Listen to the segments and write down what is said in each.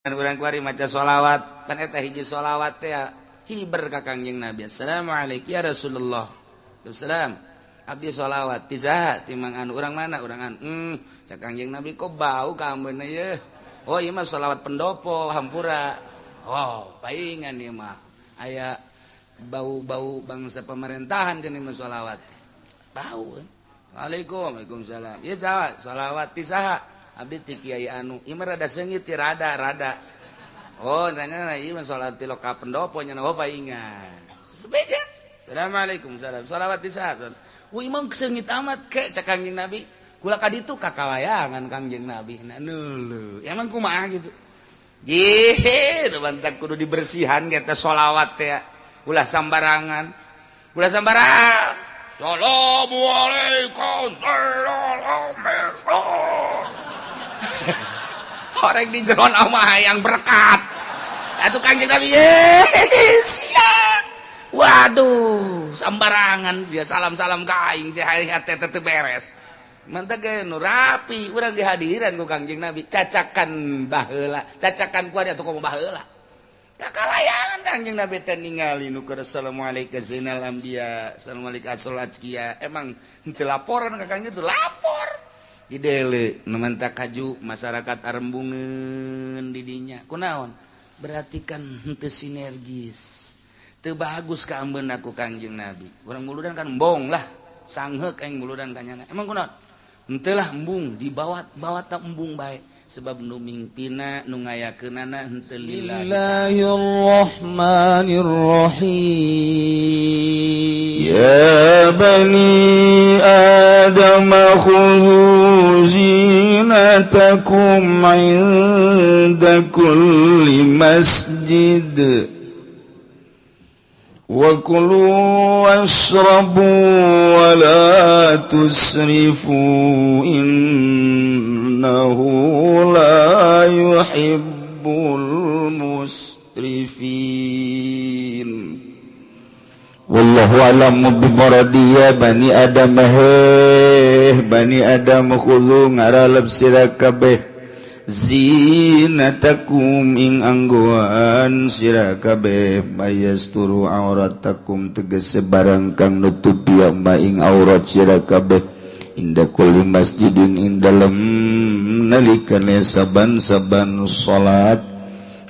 Urang kuari maca sholawat pan, eta hiji sholawat teh hiber ka Kangjeng Nabi. "Assalamualaikum ya Rasulullah." "Assalam." "Abdi sholawat." "Ti saha?" "Ti Mang Anu." "Urang mana?" "Urang anu." Cak Kangjeng Nabi, "Kok bau kamu ye?" "Oh, ieu mah sholawat pendopo, hampura." "Oh, paingan ieu mah aya bau-bau bangsa pemerintahan kan, mah sholawat bau." "Waalaikum." "Waalaikumsalam." "Ieu saha?" "Sholawat." "Ti saha?" "Abdi ti Kiai Anu." "Ieu mah rada seungit ti rada rada." "Oh," nanya, "ieu mah salat ti loka pendopo nya." "Oh, paingan." Beja. "Assalamualaikum." "Salam." "Salawat ti saha?" "Wah, imam seungit amat ke," cak Kangjeng Nabi. Kula ka ditu kakalayangan Kangjeng Nabi. Nah, neuleuh. Emang kumaha gitu? Jih, nu bantak kudu dibersihan kita sholawat teh. Ulah sambarangan. Ulah sambarangan. Assalamualaikum. Assalamualaikum. Orang di jeron mah hayang berkat. Atuh Kangjeng Nabi, siap. Waduh, sambarangan dia salam-salam ka aing si hati teh beres. Mantap ge nu rapi, urang dihadiran ku Kangjeng Nabi, cacakan baheula, cacakan ku atuh komo baheula. Kakalayangan Kangjeng Nabi teh ningali nu keur assalamualaikum zainal anbiya, assalamualaikum asal azkiya. Emang henteu laporan ka Kangjeng itu lapor. Didele nu mantak kaju masyarakat arembungeun di dinya. Kunaon? Berarti kan henteu sinergis. Teu bagus kaambeuna ku Kangjeng Nabi. Urang muludan kan embong lah, sangheuk aing muludan kanyana. Emang kunaon? Henteu lah, embung dibawa bawa tak embung bae, sebab nu mingpina, nu ngayakeunana henteu lillahi. Bismillahirrahmanirrahim. Ya bani Adam khudhu zinatakum 'inda kulli masjid وكلوا واشربوا ولا تسرفوا إنه لا يحب المسرفين. والله أعلم بمراده. يا بني آدم, heh bani Adam, خذوا ngaralep sira kabeh, زينتكم ing anggoan sira kabeh, ما يستر عوراتكم tegese barang kang nutupi ما ing aurat sira kabeh, عند كل مسجد ing dalem nalikane saban-saban salat,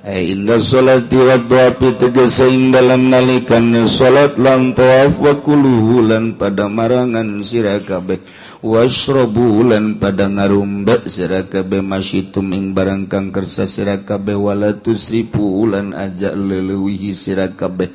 ay عند الصلاة والطواف tegese ing dalem nalikane salat lan tawaf, وكلوا lan pada marangan sira kabeh, واشربوا lan pada ngarumbe sira kabeh, ما شئتم ing barang kang kersa sira kabeh, ولا تسرفوا lan aja leleuwihi sira kabeh,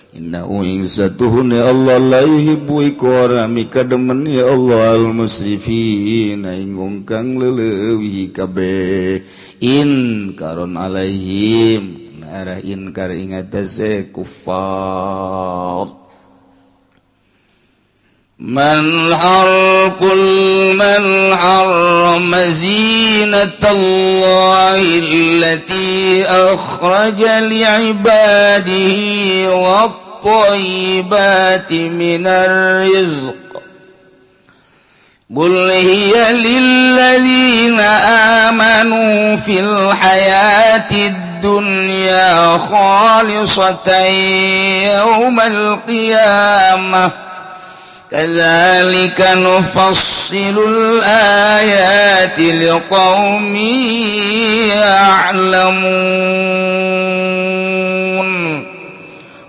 إنه ing satuhune Allah لا يحب iku ora mikademen ya Allah المسرفين ing wong kang leleuwihi kabeh. إنكار عليهم arah inkar ing atase kufar. من حر قل من حرم زينة الله التي أخرج لعباده والطيبات من الرزق قل هي للذين آمنوا في الحياة الدنيا خالصة يوم القيامة كذلك نفصل الآيات لقوم يعلمون.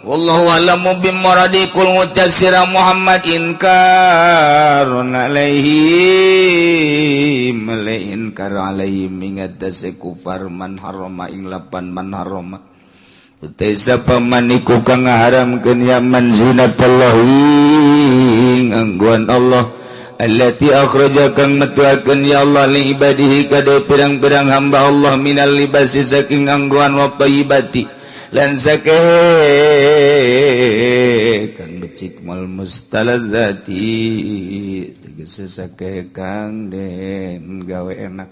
والله أعلم بمراده. قل ngucap sira Muhammad, إنكار عليهم inkar عليهم ing atase kufar, من حرم ing lapan من حرم utai sapa من iku kang ngaharamkeun ya من زينة الله anggoan Allah, التي أخرج kang metuakeun ya Allah, لعباده kade pirang-pirang hamba Allah, من اللباس saking anggoan, والطيبات lan sake kang becik, المستلذات tegese sake kang den gawe enak,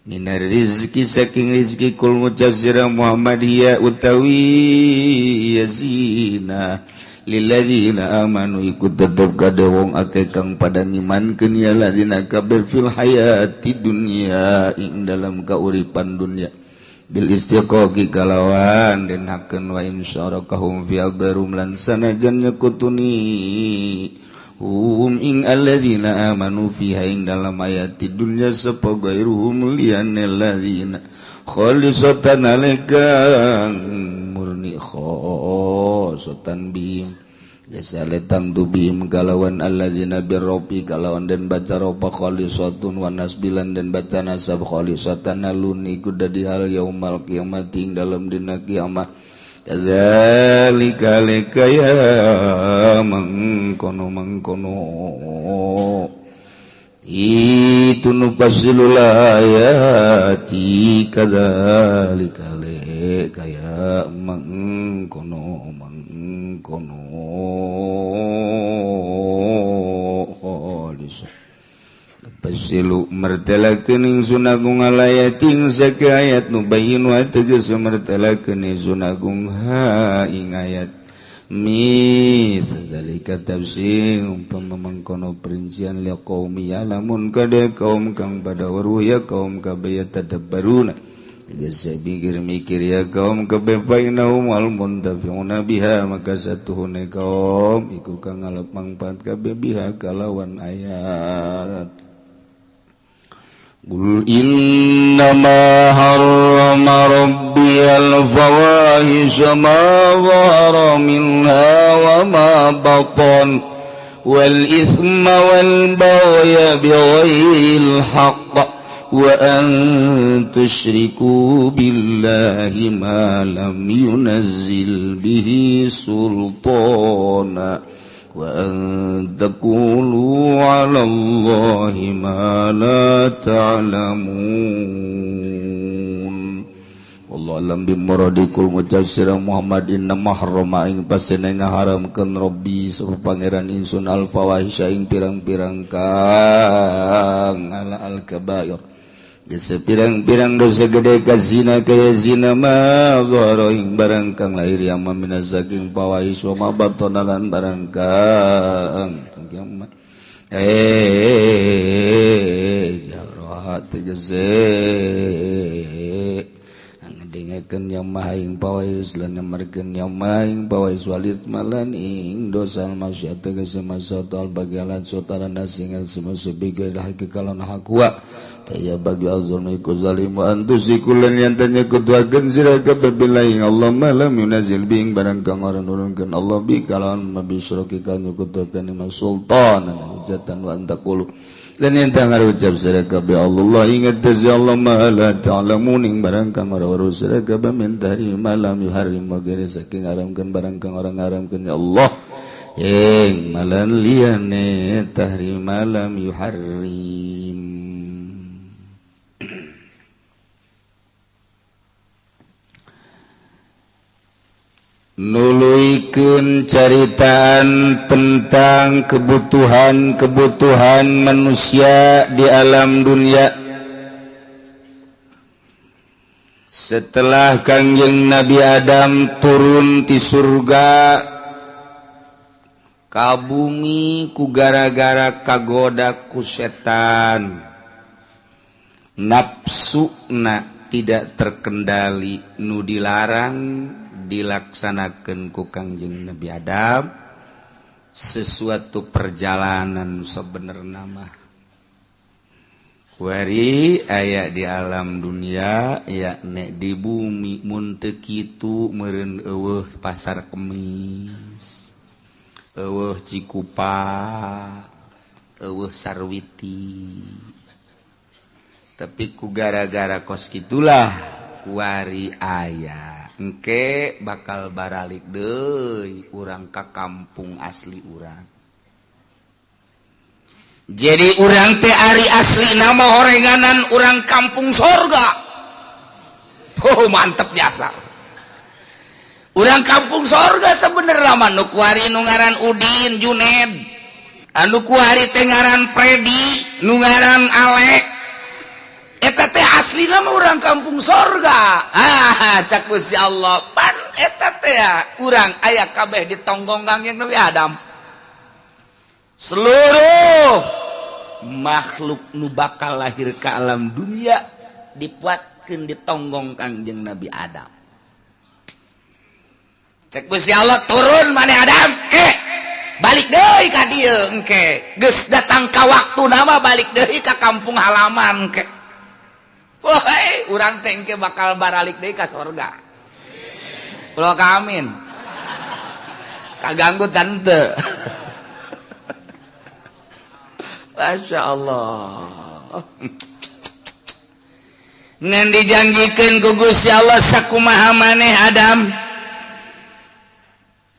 من الرزق saking rizki. قل ngucap sira Muhammad, هي utawi ya زينة للذين آمنوا iku tetep kade wong akeh kang pada ngimankeun ya الذين kabeh, في الحياة الدنيا ing dalam kauripan dunya. Bil istiqaqi kalawan den hakeun wa in syarakahum fi agbarum lan sanajan nyekutuni hum ing alladzina amanu fiha ing dalam ayat dunya sapa gairuhum liyane alladzina khalisatan alekang murni khosatan bihim jasa letang tu bihim kalawan alladzina birrofi kalawan dan baca rofa khalisatun wa nasbilan dan baca nasab khalisatan alun iku dadi hal yaumal kiamat ing dalam dina kiamat. Kadzalika lekaya mengkono mengkono itu nufassilul ayati kadzalika lekaya mengkono mengkono khalis. Pasilu mertelakeun ingsun agung alayati ing sake ayat nubayyin wa tegas mertelakeun ingsun agung ha ing ayat mitsdzalika tafsir umpama mangkono perincian li qaumi ya'lamun kade kaum kang pada weruh ya kaum kabeh tadabbaruna tegas mikir mikir ya kaum kabeh fainahum al muntafi'una biha maka satuhune kaum iku kang ngalap mangfaat kabeh biha kalawan ayat. Qul innama harrama rabbiyal fawahisha ma zahara minha wa ma batan wal ithma wal baghya bighairil haqq wa an tusyriku billahi ma lam yunazzil bihi sultana wa an taqulu 'ala Allahi ma la ta'lamun. Wallahu a'lam bimuradikum. Ngucap sira Muhammad inna mahrama ing pasene ngaharamkeun Rabbi sapa pangeran ingsun al fawahisha ing pirang-pirang kang ala al kabair jasa pirang-pirang dosa gede ka zina kaya zina ma zahara ing barang kang lahir yang minaz saking fawahis wa ma batana lan barang kang kiamat jahra tegese ngadengekeun yang maha ing fawahis lan nyamarkeun yang maha ing fawahis walid malan ing dosa maksiat tegese maksiat al bagalan sotaran nasingan semasa bigail hakikalon hakwa ya bagi azulmi ku zalim wa antusi kulan yang tanya kutuakan sira kabeh billahi Allah ma lam yunazil bing barang kang ora nurunkeun Allah bi kalawan mabisyraki kang nyekutuakeun ima sultan hujatan wa antaqulu dan yang tangar ucap sira kabeh Allah ingat tazi Allah ma la ta'lamun ing barang kang ora weruh sira kabeh min dari ma lam yuharrim wa ghairi saking haramkeun barang kang ora ngaramkeun ya Allah ing malan liyane tahrim ma lam yuharrim. Nuluikeun caritaan tentang kebutuhan-kebutuhan manusia di alam dunia. Setelah Kangjeng Nabi Adam turun ti surga ka bumi ku gara-gara kagoda ku setan, nafsuna tidak terkendali nu dilarang dilaksanakan ku Kangjeng Nabi Adam sesuatu perjalanan sebenarnya mah kuari aya di alam dunia yakni di bumi mun teu kitu meureun eueuh pasar Kemis eueuh Cikupa eueuh Sarwiti tapi ku gara-gara kos kitulah kuari aya engke bakal baralik deui urang ka kampung asli urang. Jadi urang teh ari asli nama horenganan urang kampung sorga. Oh mantep jasa. Urang kampung sorga sebenarnya mah nu kuari nu ngaran Udin Juned, anu kuari teh ngaran Predi, nu ngaran Alek. Eta teh asli nama urang kampung sorga. Ah cak Gusti Allah pan eta teh urang aya kabeh di tonggong Kangjeng Nabi Adam. Seluruh makhluk nu bakal lahir ke alam dunia dipuatkeun diangkatkeun di tonggong Kangjeng Nabi Adam. Cek Gusti Allah, turun maneh Adam, ke balik deui ka dieu. Engke geus datang ka waktu nama balik deui ka kampung halaman ke. Woi, urang teh engke bakal baralik deui ka sorga. Ulah ka amin. Kaganggu tante. Masya Allah. Ngan dijanjikan ku Gusti Allah, sakumaha maneh Adam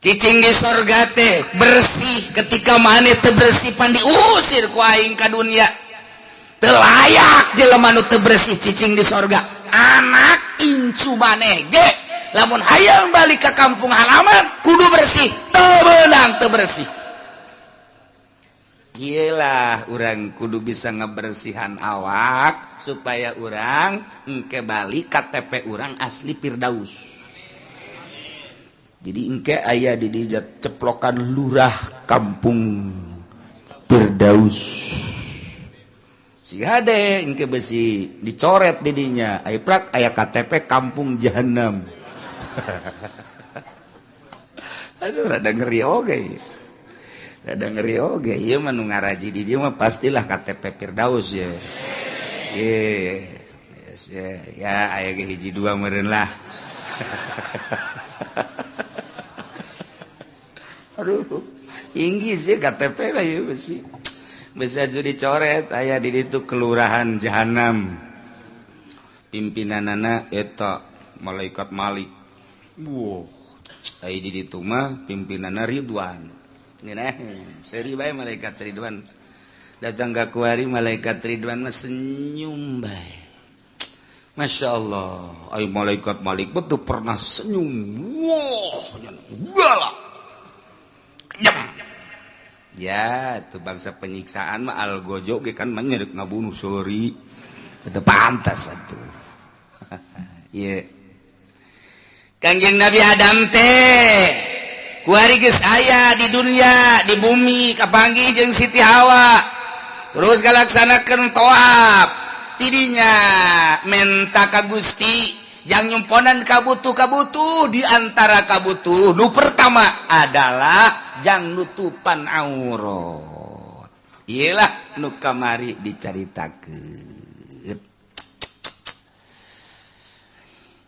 cicing di sorga teh bersih, ketika maneh teu bersih pan diusir ku aing ka dunia. Teu layak jelema nu teu bersih cicing di sorga. Anak incu maneh ge lamun hayang balik ke kampung halaman kudu bersih, teu meunang teu bersih. Gila, urang kudu bisa ngebersihan awak supaya urang engke balik KTP urang asli Firdaus. Jadi engke aya di dijat ceplokan lurah kampung Firdaus. Si hade engke besi dicoret didinya, aya prak aya KTP kampung Jahanam. Aduh, rada ngeri oge. Rada ngeri oge, ieu mah nu ngaraji di dieu mah pastilah KTP Firdaus ya. Ye. Yes, ya, ya aya ge hiji dua meureun lah. Aduh, inggris ya KTP lah ya besi. Bisa jadi dicoret aya di ditu kelurahan Jahanam. Pimpinanana eta malaikat Malik. Wow, aya di ditu mah pimpinanana Ridwan. Ngeunah, seri bae malaikat Ridwan. Datang ka kuari malaikat Ridwan mah senyum bae. Masya Allah, ayo malaikat Malik betul pernah senyum. Wah, galak. Kejam. Ya, itu bangsa penyiksaan mah algojo ge kan menyerik ngabunuh sori. Itu pantas atuh. Ieu. Kangjeng Nabi Adam teh kuari geus aya di dunia, di bumi, kapanggih jeung Siti Hawa. Terus ngalaksanakeun tawaf. Tidinya menta ka Gusti jang nyumponan kabutuh-kabutuh, di antara kabutuh nu pertama adalah jang nutupan aurat. Iyalah nu kamari dicaritakeun.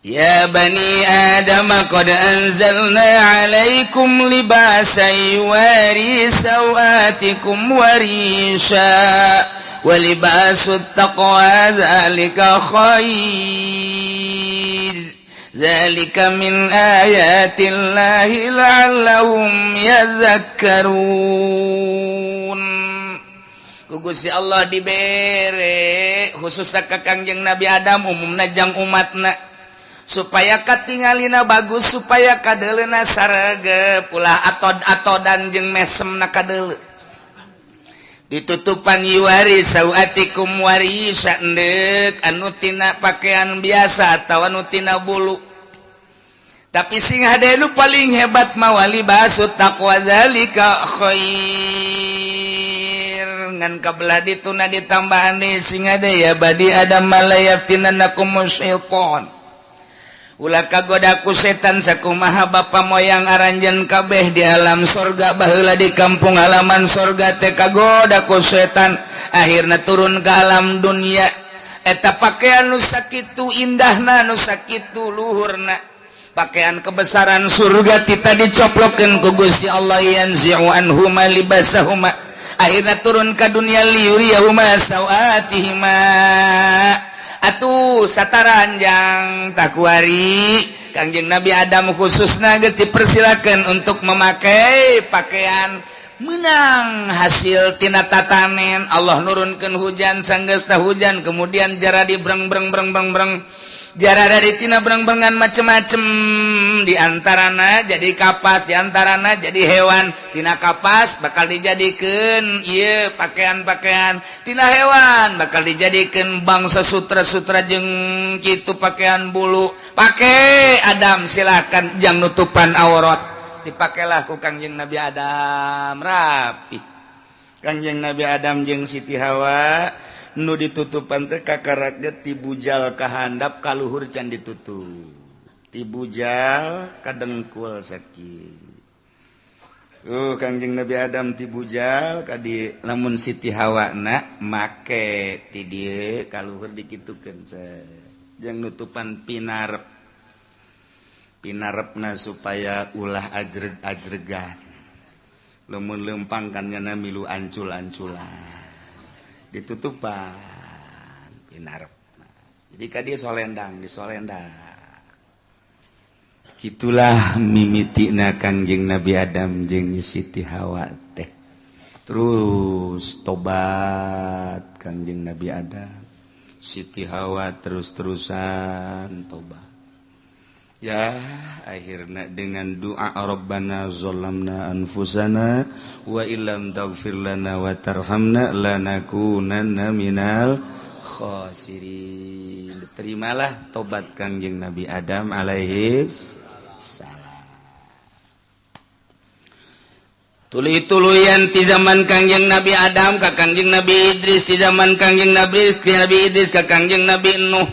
Ya bani Adam qad anzalna alaikum libasan yuwari sawatikum warisha wa libasut taqwa dzalika khair dzalika min ayatillahi la'allahum yadhakkarun. Ku Gusti Allah dibere khusus ka Kangjeng Nabi Adam, umumna jang umatna, supaya katingalina bagus, supaya kadeleuna sarege pula atod-atodan jeung mesemna kadele ditutupan. Yuwari sawatikum warisa, endek anu tina pakaian biasa atau anu tina bulu, tapi sing hade nu paling hebat mawali basut taqwa zalika khair. Ngan kabelah dituna ditambahan deui, sing hade ya bani Adam la yaftinannakum syaitan, ulah kagoda ku setan. Sakumaha bapa moyang aranjeun kabeh di alam sorga baheula, di kampung halaman sorga teh kagoda ku setan, akhirna turun ke alam dunia. Eta pakaian nu sakitu indahna, nu sakitu luhurna, pakaian kebesaran surga tita dicoplokeun ku Gusti Allah, yanzi'u anhuma libasahuma, akhirna turun ke dunia liyuriyahuma sawatihima. Atuh sataranjang takuari Kangjeng Nabi Adam khususna geus dipersilakan untuk memakai pakaian menang hasil tina tatanen. Allah nurunkan hujan, sanggeus hujan kemudian jara di breng breng breng breng breng, jara dari tina breng-brengan macem-macem, diantarana jadi kapas, diantarana jadi hewan. Tina kapas bakal dijadikan iya pakaian-pakaian, tina hewan bakal dijadikan bangsa sutra-sutra jeng gitu pakaian bulu. Pakai Adam, silakan, jang nutupan aurat. Dipakailah ku Kangjeng Nabi Adam, rapi Kangjeng Nabi Adam jeung Siti Hawa. Nu ditutupan teh kakaraknya ti bujal ka handap, ka luhur can ditutup, ti bujal ka dengkul sakitu. Kangjeng Nabi Adam ti bujal ka di, lamun Siti Hawa na make ti dieu ka luhur dikitukeun jeung nutupan pinarep pinarepna supaya ulah ajreg-ajregan. Lamun lempang kan nyana milu ancul-anculan, ditutupan pinarep. Jadi ka dieu solendang, disolendang. Gitulah mimitina Kangjeng Nabi Adam jeung Siti Hawa teh. Terus tobat Kangjeng Nabi Adam, Siti Hawa terus-terusan tobat. Ya, akhirnya dengan doa "Rabbana zalamna anfusana wa illam taghfir lana wa tarhamna lanakunanna minal khasirin. Terimalah tobat Kangjeng Nabi Adam alaihi salam. Tuluy-tuluyan ti zaman Kangjeng Nabi Adam ka Kangjeng Nabi Idris, ti zaman Kangjeng Nabi Idris ka Kangjeng Nabi Nuh,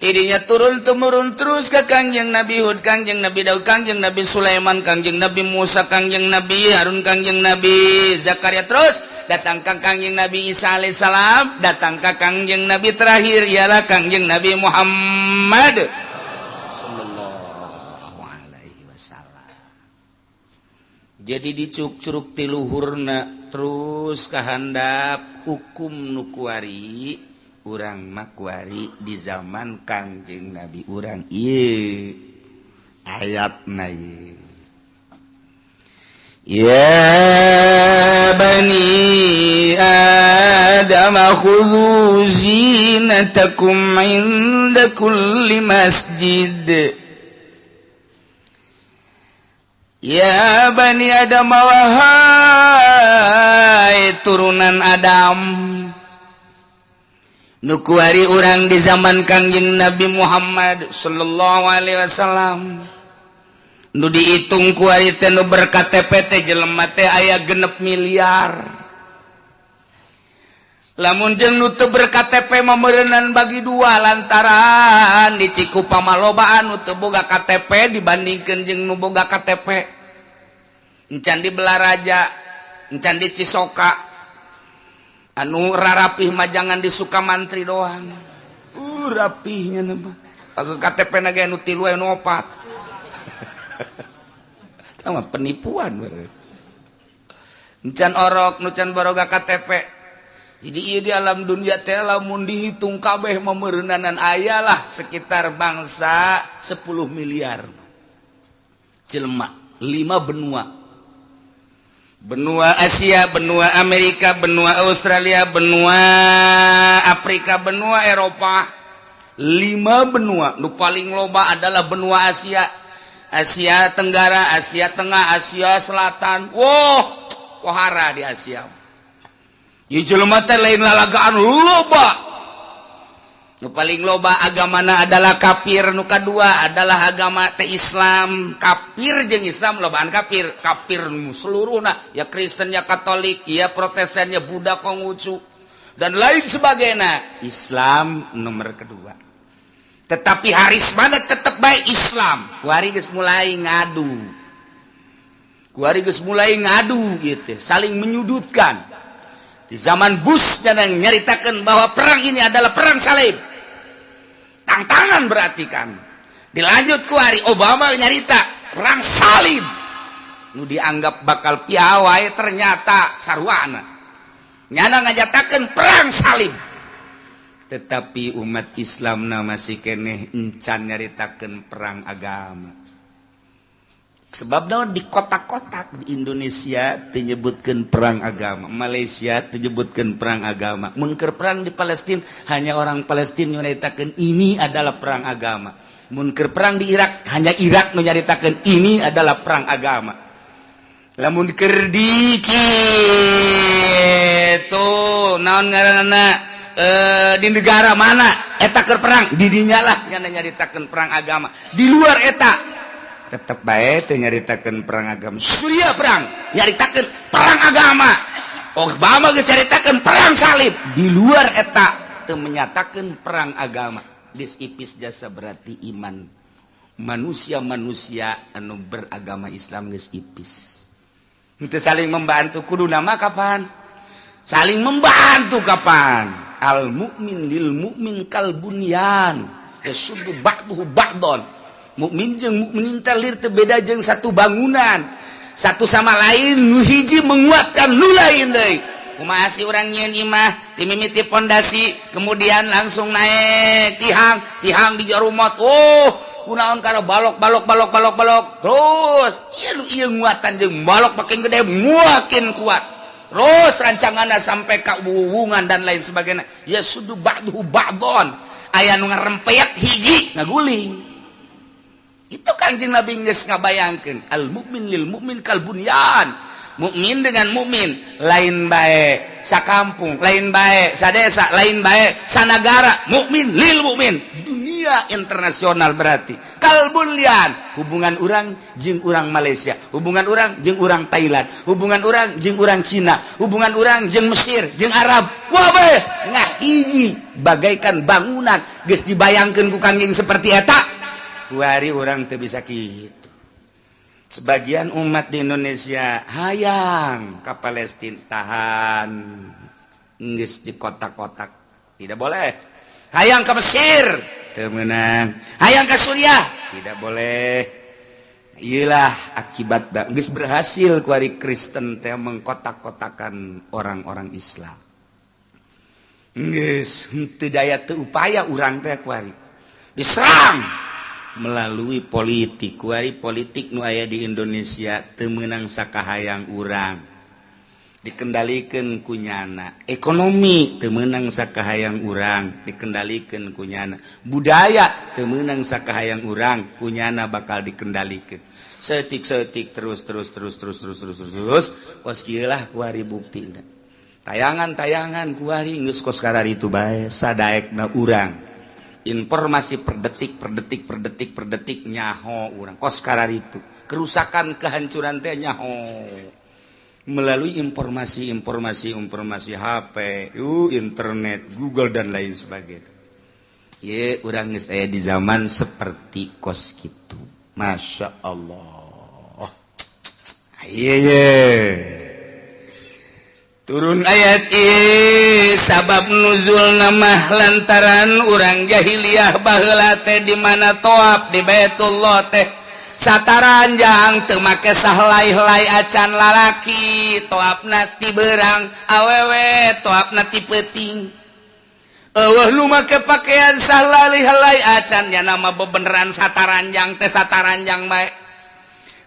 tidinya turun temurun terus ke Kangjeng Nabi Hud, Kangjeng Nabi Daud, Kangjeng Nabi Sulaiman, Kangjeng Nabi Musa, Kangjeng Nabi Harun, Kangjeng Nabi Zakaria, terus datang ke Kangjeng Nabi Isa alaihissalam, datang ke Kangjeng Nabi terakhir, ialah Kangjeng Nabi Muhammad sallallahu alaihi wasallam. Jadi dicuk-curuk tiluhurna terus kehandap hukum nu kuari urang mah kuari di zaman Kangjeng Nabi urang ieu ayatna ieu. "Ya bani Adam khudhu zinatakum inda kulli masjid." Ya bani Adam, wahai turunan Adam nu kuari urang di zaman Kangjeng Nabi Muhammad sallallahu alaihi wasallam, nu dihitung kuari teh nu ber-KTP teh jelema teh aya 6 miliar. Lamun jeung nu teu ber-KTP meureunan bagi dua, lantaran di Cikupa mah loba anu teu boga KTP dibandingkeun jeung nu boga KTP. Encan di Balaraja, encan di Cisoka. Anu rarapih mah jangan di Sukamantri doang. Rapihnya mah KTP na ge anu tilu, anu opat. Sama penipuan beureum. Encan orok nu can baroga KTP. Jadi ieu di alam dunia teh lamun dihitung kabeh meureunanan aya lah sekitar bangsa 10 miliar jelema, 5 benua: benua Asia, benua Amerika, benua Australia, benua Afrika, benua Eropa. Lima benua. Nu paling loba adalah benua Asia, Asia Tenggara, Asia Tengah, Asia Selatan. Wow, pohara di Asia. Ieu jelema teh lain lalagaan, loba. Nu paling loba agamana adalah kafir, nu kadua adalah agama teh Islam. Kafir jeung Islam lobaan kafir. Kafir seluruhna, ya Kristen, ya Katolik, ya Protestan, ya Buddha, Konghucu, dan lain sebagainya. Islam nomor kedua. Tetapi haris mana tetap baik Islam. Kuari geus mulai ngadu. Kuari geus mulai ngadu gitu, saling menyudutkan. Di zaman Bush dan yang nyaritakan bahwa perang ini adalah perang salib. Tantangan berarti kan. Dilanjut kuari Obama nyarita perang salib. Nu dianggap bakal piawai ternyata sarwana. Nyana ngajatakeun perang salib. Tetapi umat Islam na masih keneh encan nyaritakeun perang agama. Sebab naon? Di kotak-kotak di Indonesia menyebutkan perang agama, Malaysia menyebutkan perang agama. Mun keur perang di Palestina, hanya orang Palestina nyaritakeun ini adalah perang agama. Mun keur perang di Irak, hanya Irak menyaritakan ini adalah perang agama. Lamun keur di kitu naon ngaranna, di negara mana eta keur perang, di dinya lah nyana nyaritakeun perang agama. Di luar eta tetep bae teu nyaritakeun perang agama. Suriah perang, nyaritakeun perang agama. Obama geus caritakeun perang salib. Di luar eta teu menyatakan perang agama. Geus ipis jasa, berarti iman manusia-manusia anu beragama Islam geus ipis. Henteu saling membantu. Kudu nama kapan saling membantu? Kapan? Al mukmin lil mukmin kal bunyan yasuddu ba'duhu ba'don. Mukmin jeung mukmin teh lir teu beda jeung satu bangunan, satu sama lain, nu hiji menguatkan nu lain deui. Kumaha sih urang nyieun imah? Dimimiti pondasi, kemudian langsung naik tihang, tihang di jarumot. Oh, kunaon? Karena balok, balok, balok, balok, balok terus. Ieu nu ieu nguatan jeung balok makin gede makin kuat terus rancanganna sampai ka wuwungan dan lain sebagainya. Yasuddu ba'duhu ba'don. Aya nu ngarempeyak, hiji ngaguling. Itu Kangjeng Nabi geus ngabayangkeun al mukmin lil mukmin kal bunyan. Mukmin dengan mukmin, lain bae sakampung, lain bae sadesa, lain bae sanagara, mukmin lil mukmin dunia internasional berarti kal bunyan. Hubungan urang jeung urang Malaysia, hubungan urang jeung urang Thailand, hubungan urang jeung urang Cina, hubungan urang jeung Mesir, jeung Arab, wabeh ngahiji bagaikan bangunan. Geus dibayangkeun ku Kangjeng seperti eta. Kuari urang teu bisa kitu. Sebagian umat di Indonesia hayang ke Palestina, tahan, geus di kotak-kotak, tidak boleh. Hayang ke Mesir, teu meunang. Hayang ke Suriah, tidak boleh. Iyalah akibat geus berhasil kuari Kristen teh mengkotak-kotakan orang-orang Islam. Geus henteu daya teu upaya urang teh. Kuari diserang melalui politik. Kuari politik nu aya di Indonesia teu meunang sakahayang urang, dikendalikan kunyana. Ekonomi teu meunang sakahayang urang, dikendalikan kunyana. Budaya teu meunang sakahayang urang, kunyana bakal dikendalikan setik-setik terus, terus, terus, terus, terus, terus, terus, terus. Kos kieu lah kuari bukti tayangan-tayangan kuari geus kos itu bae. Sadaekna urang informasi per detik, per detik, per detik, per detik nyaho urang kos itu. Kerusakan, kehancuran teh nyaho melalui informasi, informasi, informasi HP, internet, Google, dan lain sebagainya. Ye, urang saya di zaman seperti kos gitu. Masya Allah. Iya, ye. Turun ayat ieu, sabab nuzul nama lantaran urang jahiliyah baheula teh di mana toab di Baitullah teh sataranjang, teu make sahelai-helai acan. Lalaki toabna ti beurang, awewe toabna ti peuting. Euweuh nu make pakaian sahelai-helai acan. Nya nama bebeneran sataranjang teh sataranjang bae.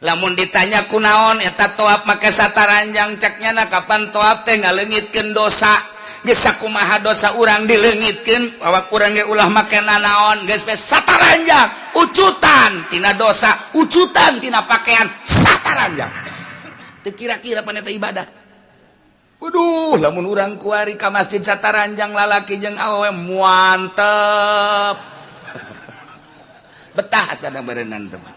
Lamun ditanya kunaon eta toab make sataranjang, ceknya na kapan toab teh ngaleungitkeun dosa. Geus sakumaha dosa urang dileungitkeun, awak urang ge ulah make nanaon, geus we sataranjang, ucutan tina dosa, ucutan tina pakaian sataranjang. Teu kira-kira pan eta ibadah. Waduh, lamun urang kuari ka masjid sataranjang, lalaki jeung awewe muantep betah sana berenang. Teman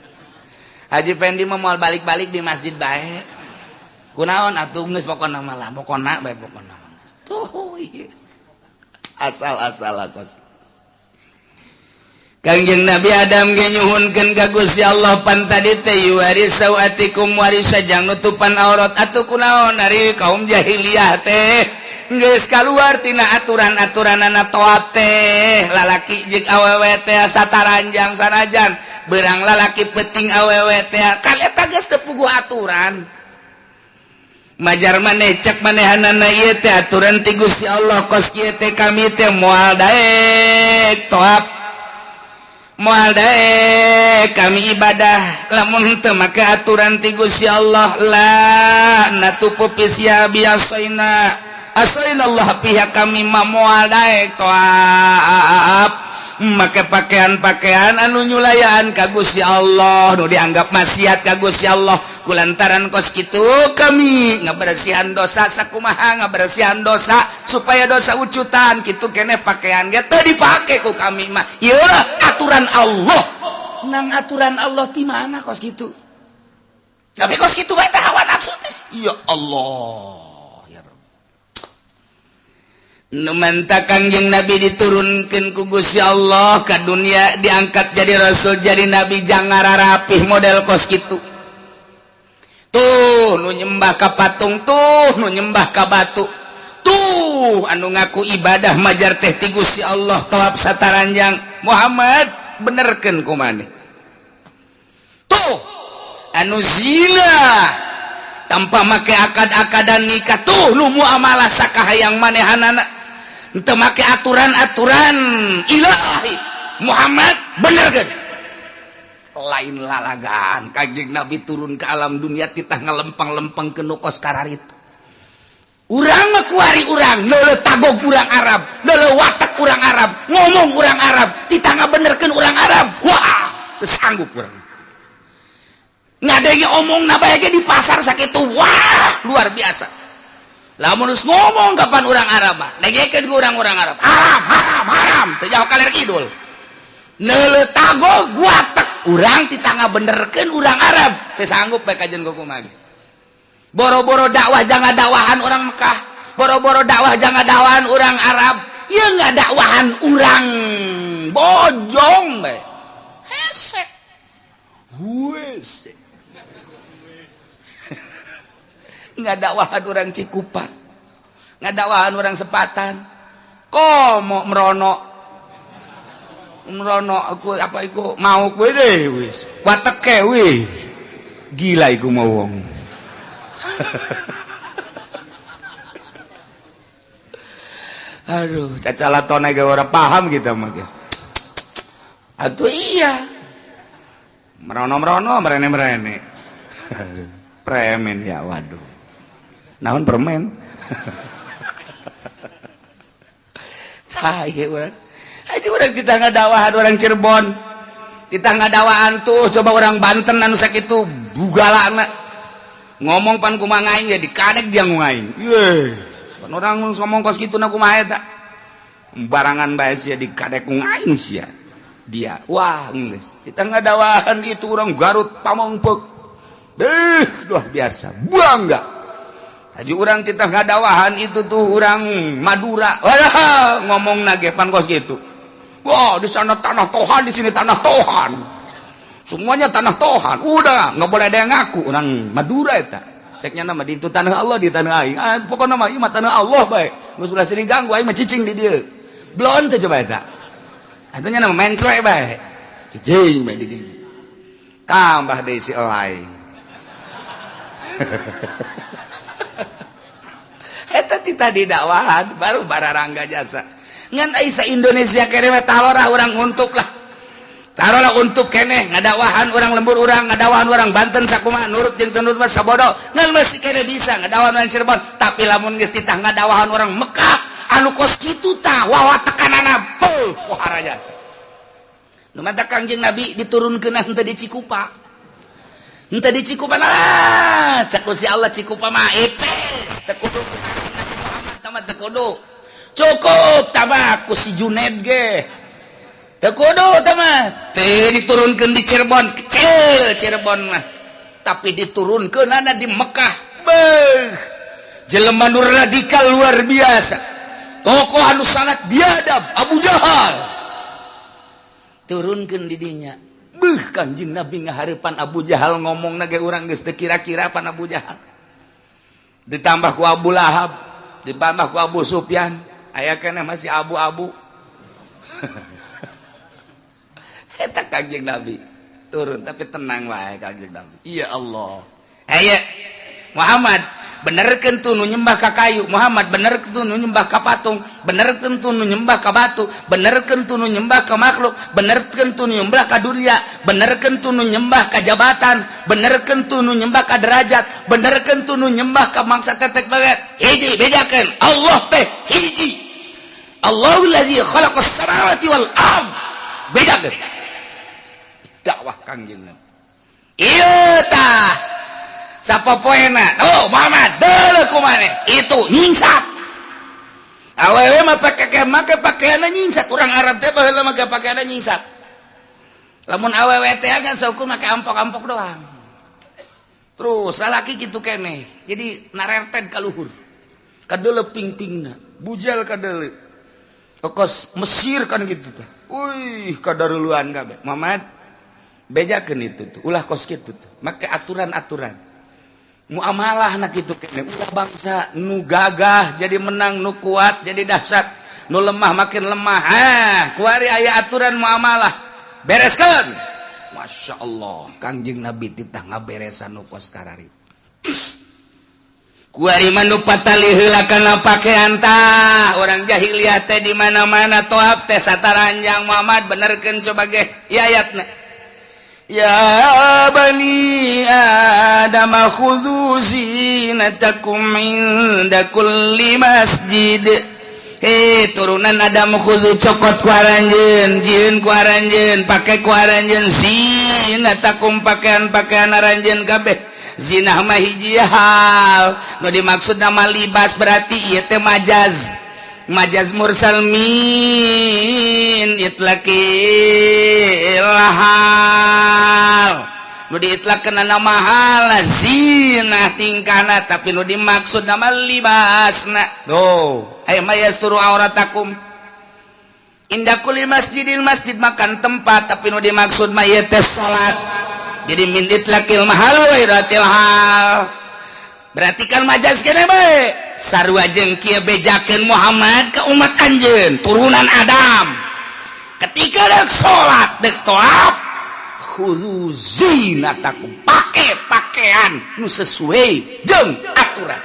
Haji Fendi mah moal balik-balik, di masjid bae. Kunaon atuh? Geus pokona mah lah, pokona bae, pokona mah. Tuh, ieu. Asal-asal kos. Kangjeng Nabi Adam ge nyuhunkeun ka Gusti Allah, pan tadi teh yuwari sawatikum warisa jang nutupan aurat. Atuh kunaon ari kaum jahiliyah teh geus kaluar tina aturan-aturanana, toab teh lalaki jeung awewe teh sataranjang, sanajan berang lalaki, peuting awewe teh, kan eta geus teu puguh aturan. Majar maneh, cek manehanana, ieu teh aturan ti Gusti Allah. Kos kieu teh kami teh moal daek toab, moal daek kami ibadah lamun teu make aturan ti Gusti Allah. La natufu fi biasaina asaina Allah, pihak kami mah moal daek toab make pakaian-pakaian anu nyulayaan ka Gusti Allah, nu dianggap maksiat ka Gusti Allah. Kulantaran kos kitu kami ngabersihan dosa, sakumaha ngabersihan dosa supaya dosa ucutan kitu kene pakaian ge teu dipake ku kami mah. Ieu aturan Allah. Nang aturan Allah ti mana kos kitu? Tapi kos kitu bae teh hawa nafsu teh. Ya Allah, ya Rabb. Nu menta Kangjeng Nabi diturunkan ku Gusti Allah ke dunia, diangkat jadi rasul, jadi nabi, jangan rapih model kos gitu. Tuh nu nyembah ka patung, tuh nu nyembah ka batu, tuh anu ngaku ibadah majar teh ti Gusti Allah tawaf sataranjang. Muhammad, benerkeun ku maneh. Tuh anu zina tanpa make akad-akadan nikah, tuh nu muamalah sakahayang manehanana teu make aturan-aturan ilahi. Muhammad, benerkeun. Lain lalagan Kanjeng Nabi turun ke alam dunia titah ngalempang-lempeng ke nu kos kararitu. Urang mah kuari urang leuleuh tagog urang Arab, leuleuh watak urang Arab, ngomong urang Arab, titah ngabenerkeun urang Arab. Wah, teu sanggup urang ngadenge omong bae ge di pasar sakitu. Wah, luar biasa. Lamun geus ngomong kapan urang Arab mah dengekeun ku urang-urang Arab, haram, haram, haram, teu jauh kaler kidul. Neuleuh tagog watak urang, titah ngabenerkeun urang Arab teu sanggup bae kajen kumaha. Boro-boro dakwah jangan dakwahan orang Mekah, boro-boro dakwah jangan dakwahan orang Arab, ya nggak dakwahan orang Bojong bae hese hese, nggak dakwahan orang Cikupa, nggak dakwahan orang Sepatan. Komo merono merono aku apa iku mau kowe deh wis wateke wih gila iku mau wong. Aduh, cacalatone ge ora paham kita mah ge. Atuh iya. Merono-merono, merene-merene. Premen ya, waduh. Naon permen? Saya urang. Aja urang kita ngadakwahan orang Cirebon. Kita ngadawaan tuh coba orang Banten anu sakitu bugalana. Ngomong pan kumaha aing ya dikadek dia ngaing. Ye. Pan orang ngomong kos kitu na kumaha eta. Barangan bae sia dikadek ngaing sia. Dia wah geus. Kita ngadawahan itu orang Garut Pamongpeuk. Deh, luar biasa. Bangga. Haji orang kita ngadawahan itu tuh orang Madura. Wah, ngomong nage pan kos gitu. Wah, di sana tanah Tohan, di sini tanah Tohan. Semuanya tanah Tohan. Udah, nggak boleh ada yang ngaku orang Madura eta. Ceknya nama di itu tanah Allah, di tanah aing. Ah, pokoknya mah ieu mah tanah Allah bae. Geus ulah silih ganggu, aing mah cicing di dieu. Belon teh coba eta. Atunya nama menclek bae. Cicing bae di dieu. Tambah deui si elai. Eta ti tadi dakwahan baru bararangga jasa. Ngan ai sa Indonesia kene mah talorah urang untuk lah. Taruhlah untuk keneh ngadakwahan orang lembur, urang ngadakwahan orang Banten sakumaha, nurut jeung teu nurut mah sabodo. Ngan mesti kene bisa ngadakwahan orang Cirebon, tapi lamun geus titah ngadakwahan orang Mekah anu kos kitu tah wawa tekanana peuh pohara jasa. Nu mata Kangjeng Nabi diturunkeun henteu di Cikupa. Henteu di Cikupa lah, cek si Allah Cikupa mah epes teu kudu Nabi Muhammad mah teu kudu. Cukup tabak ku si Juned ge. Teu kudu tah mah. Teu diturunkeun di Cirebon, kecil Cirebon mah. Tapi diturunkeun ana di Mekah. Beuh. Jelema nu radikal luar biasa. Tokoh anu sangat biadab, Abu Jahal. Turunkeun di dinya. Beuh, Kanjeng Nabi ngahareupan Abu Jahal ngomong ge urang geus teu kira-kira pan Abu Jahal. Ditambah ku Abu Lahab, ditambah ku Abu Sufyan, aya keneh masih abu-abu. Eta Kanjeng Nabi turun tapi tenang wae Kanjeng Nabi. Ya Allah. Aya Muhammad, benerkeun tuh nu nyembah ka kayu. Muhammad, benerkeun tuh nu nyembah ka patung, benerkeun tuh nu nyembah ka batu, benerkeun tuh nu nyembah ka makhluk, benerkeun tuh nu nyembah ka dunia, benerkeun tuh nu nyembah ka jabatan, benerkeun tuh nu nyembah ka derajat, benerkeun tuh nu nyembah ka mangsa tetek banget. Hiji bejakeun Allah teh hiji. Allahul ladzi khalaqas samawati wal ard. Bejakeun dakwah Kangjeng Nabi. Ieu tah sapopoena. Oh Muhammad, deuleuh ku maneh itu nyingsat. Awewe mah pake make pakaianna nyingsat. Urang Arab teh baheula make pakaianna nyingsat. Lamun awewe teh kan saukur make ampok-ampok doang. Terus lalaki kitu keneh. Jadi narerten ka luhur. Kadeuleuh ping-pingna. Bujal kadele. Kos Mesir kan gitu tuh. Wih, kadaruluan kabeh. Muhammad bejakeun itu tuh. Ulah kos kitu tuh. Make aturan-aturan. Muamalah nak itu kene. Ulah bangsa nu gagah jadi menang, nu kuat jadi dahsyat, nu lemah makin lemah. Ah, kuari aya aturan muamalah. Bereskeun. Masya Allah, Kangjeng Nabi titah ngaberesan nu kos karari. Kuari mah nu patali heula kana pakaian tah. Orang jahiliyah teh di mana-mana toab teh sataranjang. Muhammad, benerkeun coba ge ieu ayatna. Ya bani Adam khudhu zinatakum inda kulli masjid. Hei turunan Adam, khudhu cokot ku aranjeun, jieun ku aranjeun, pake ku aranjeun, zinatakum pakaian-pakaian aranjeun kabeh. Zinah mah hiji hal, nu dimaksud nama libas, berarti ieu teh majaz, majaz mursal min itlaqil hal. Nu diitlaqkeun nama hal zinah tingkahna, tapi nu dimaksud nama libasna. Tuh, aya ma yasturu auratakum inda kulli masjidin, masjid makan tempat, tapi nu dimaksud mah ieu teh salat. Jadi min itlaqil mahal wa iratil hal, berarti kan majaz kene bae. Sarua jeung kieu, bejakeun Muhammad ke umat anjeun turunan Adam, ketika dek salat, dek toab, khudzu zinatakum, pake pakaian nu sesuai jeung aturan.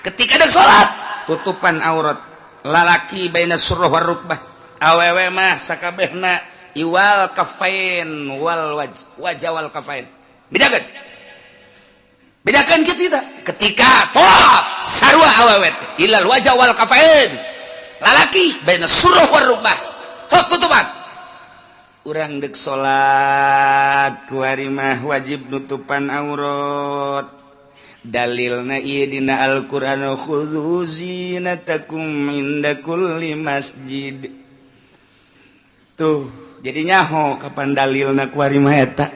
Ketika dek salat, tutupan aurat lalaki baina surah war rukbah, awewe mah sakabehna iwal kafain wal waj, wajah wal kafain. Bedakan, bedakan gitu kita. Ketika toab sarua awewe teh ilal wajah wal kafain, lalaki baina surah war rukbah, sok tutupan. Urang dek salat kuari mah wajib nutupan aurat. Dalilna ieu dina Al-Qur'an, khudzu zinatakum inda kulli masjid. Tuh, jadi nyaho kapan dalilna kuari mah eta.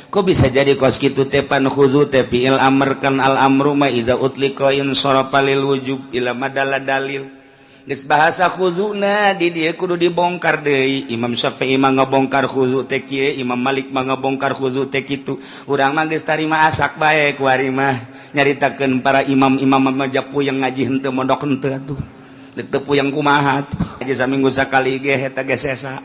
Kok bisa jadi kos kitu teh? Pan khudzu teh fi'il amr kan, al amru ma idza utliqa in sarafa lil wujub ila madalla dalil. Geus bahasa khuzuna di dieu kudu dibongkar deui. Imam Syafi'i mah ngabongkar khuzu teh kieu, Imam Malik mah ngabongkar khuzu teh kitu. Urang mah geus tarima asak bae kuari mah. Nyaritakeun para imam-imam mah yang ngaji henteu, mondok henteu atuh. Deuk teu puyeng kumaha atuh. Aja saminggu sakali ge eta ge sesa.